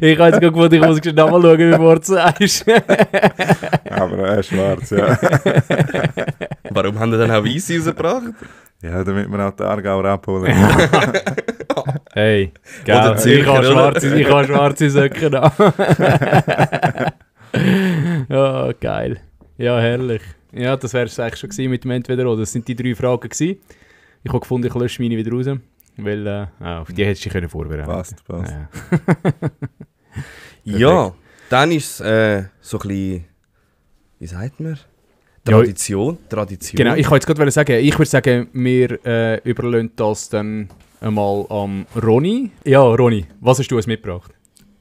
Ich habe jetzt gerade gewusst, ich muss nochmal schauen, wie du es sagst. Aber schwarz, ja. Warum haben wir dann auch Weisse rausgebracht? Ja, damit wir auch die Aargauer abholen. Hey, Oder gell, Zürcher, ich habe schwarze Söcke da. Ja, geil. Ja, herrlich. Ja, das wäre es eigentlich schon gewesen mit dem Entweder-Oder. Das sind die 3 Fragen gewesen. Ich habe gefunden, ich lösche meine wieder raus, weil auf die hättest du dich können vorbereiten. Passt. Ja. Ja, dann ist es so ein bisschen, wie sagt man? Tradition. Genau, ich wollte jetzt gerade sagen, ich würde sagen, wir überlassen das dann einmal am Roni. Ja, Roni, was hast du uns mitgebracht?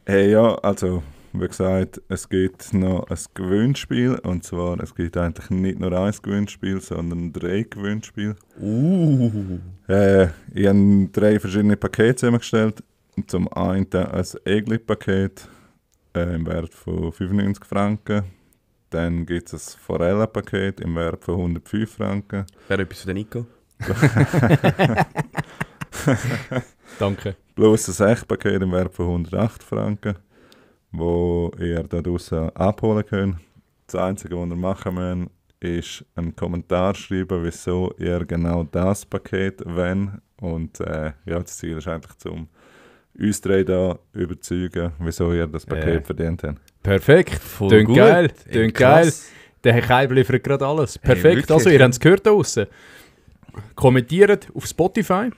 Ja, also, wie gesagt, es gibt noch ein Gewinnspiel. Und zwar, es gibt eigentlich nicht nur ein Gewinnspiel, sondern 3 Gewinnspiele. Ich habe 3 verschiedene Pakete zusammengestellt. Zum einen ein Egli-Paket im Wert von 95 Franken. Dann gibt es ein Forellenpaket im Wert von 105 Franken. Wäre etwas für den Nico? Danke. Plus ein Echtpaket im Wert von 108 Franken, wo ihr da draussen abholen könnt. Das Einzige, was ihr machen müsst, ist einen Kommentar schreiben, wieso ihr genau das Paket wollt. Und das Ziel ist eigentlich, um uns drei da überzeugen, wieso ihr das Paket verdient habt. Perfekt. Tönt geil. Tönt geil. Der Herr Keib liefert gerade alles. Perfekt. Also, ihr habt es gehört da draussen. Kommentiert auf Spotify.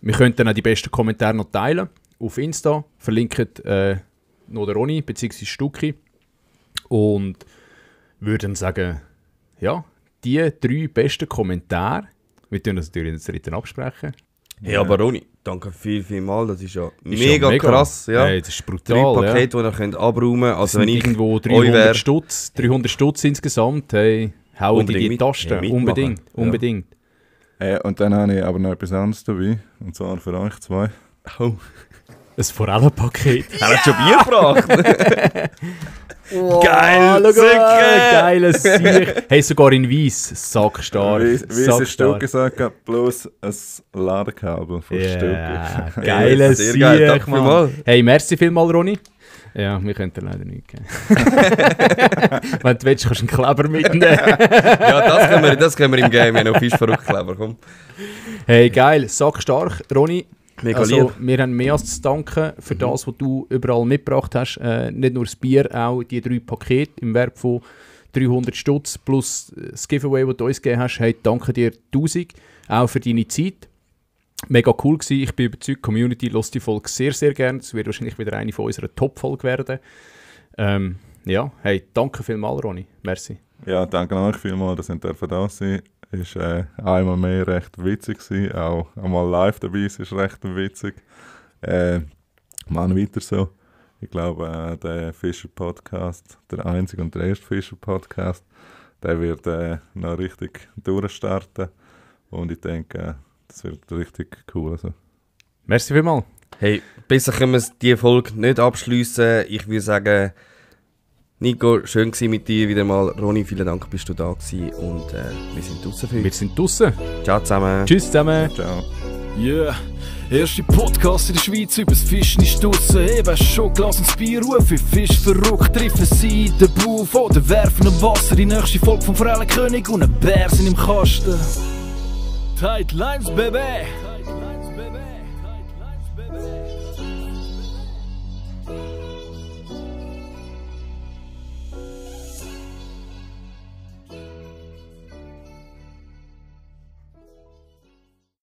Wir können dann auch die besten Kommentare noch teilen. Auf Insta. Verlinkt noch der Ronny bzw. Stucki. Und würde dann sagen, ja, die 3 besten Kommentare. Wir tun das natürlich in der dritten absprechen. Hey, aber Ronny, danke viel, das ist ja mega krass. Ja. Hey, das ist brutal. 3 Pakete, die ihr könnt abräumen könnt. Also wenn ich irgendwo 300 Stutz insgesamt, hey, hauen die Tasten. Unbedingt. Und dann habe ich aber noch etwas anderes dabei, und zwar für euch 2. Oh. Ein Forellenpaket. Er hat schon Bier gebracht. Wow, geil, geiles Sieg. Hey, sogar in Weiss, sackstark. Weisse Stück gesagt, plus ein Ladekabel von Stück. Geiles Sieg, geil, Mann. Hey, merci vielmals, Ronny. Ja, wir können dir leider nicht geben. Wenn du willst, kannst du einen Kleber mitnehmen. Ja, das können wir im Game. Noch Fisch verrückt Kleber, komm. Hey, geil, sackstark, Ronny. Mega also, lieb. Wir haben mehr als zu danken für das, was du überall mitgebracht hast. Nicht nur das Bier, auch die 3 Pakete im Wert von 300 Stutz plus das Giveaway, das du uns gegeben hast. Hey, danke dir 1000, auch für deine Zeit. Mega cool gewesen. Ich bin überzeugt, die Community hört die Folge sehr, sehr gerne. Es wird wahrscheinlich wieder eine von unserer Top-Folgen werden. Ja, hey, danke vielmals, Ronny. Merci. Ja, danke euch vielmals, dass ihr da sein. Es war einmal mehr recht witzig gewesen. Auch einmal live dabei ist recht witzig. Machen weiter so. Ich glaube, der Fischer-Podcast, der einzige und der erste Fischer-Podcast, der wird noch richtig durchstarten. Und ich denke, das wird richtig cool. Also. Merci vielmals. Hey, besser können wir diese Folge nicht abschliessen. Ich würde sagen, Nico, schön gewesen mit dir wieder mal. Ronny, vielen Dank, bist du da gewesen. Und wir sind draussen für euch. Wir sind draussen. Ciao zusammen. Tschüss zusammen. Ciao. Yeah. Erste Podcast in der Schweiz übers Fischen ist draussen. Eben schon Glas ins Bier rufen. Fisch verrückt, treffen sie den Bauch oder werfen im Wasser. Die nächste Folge vom Forellenkönig und ein Bär sind im Kasten. Tight Lines, Baby.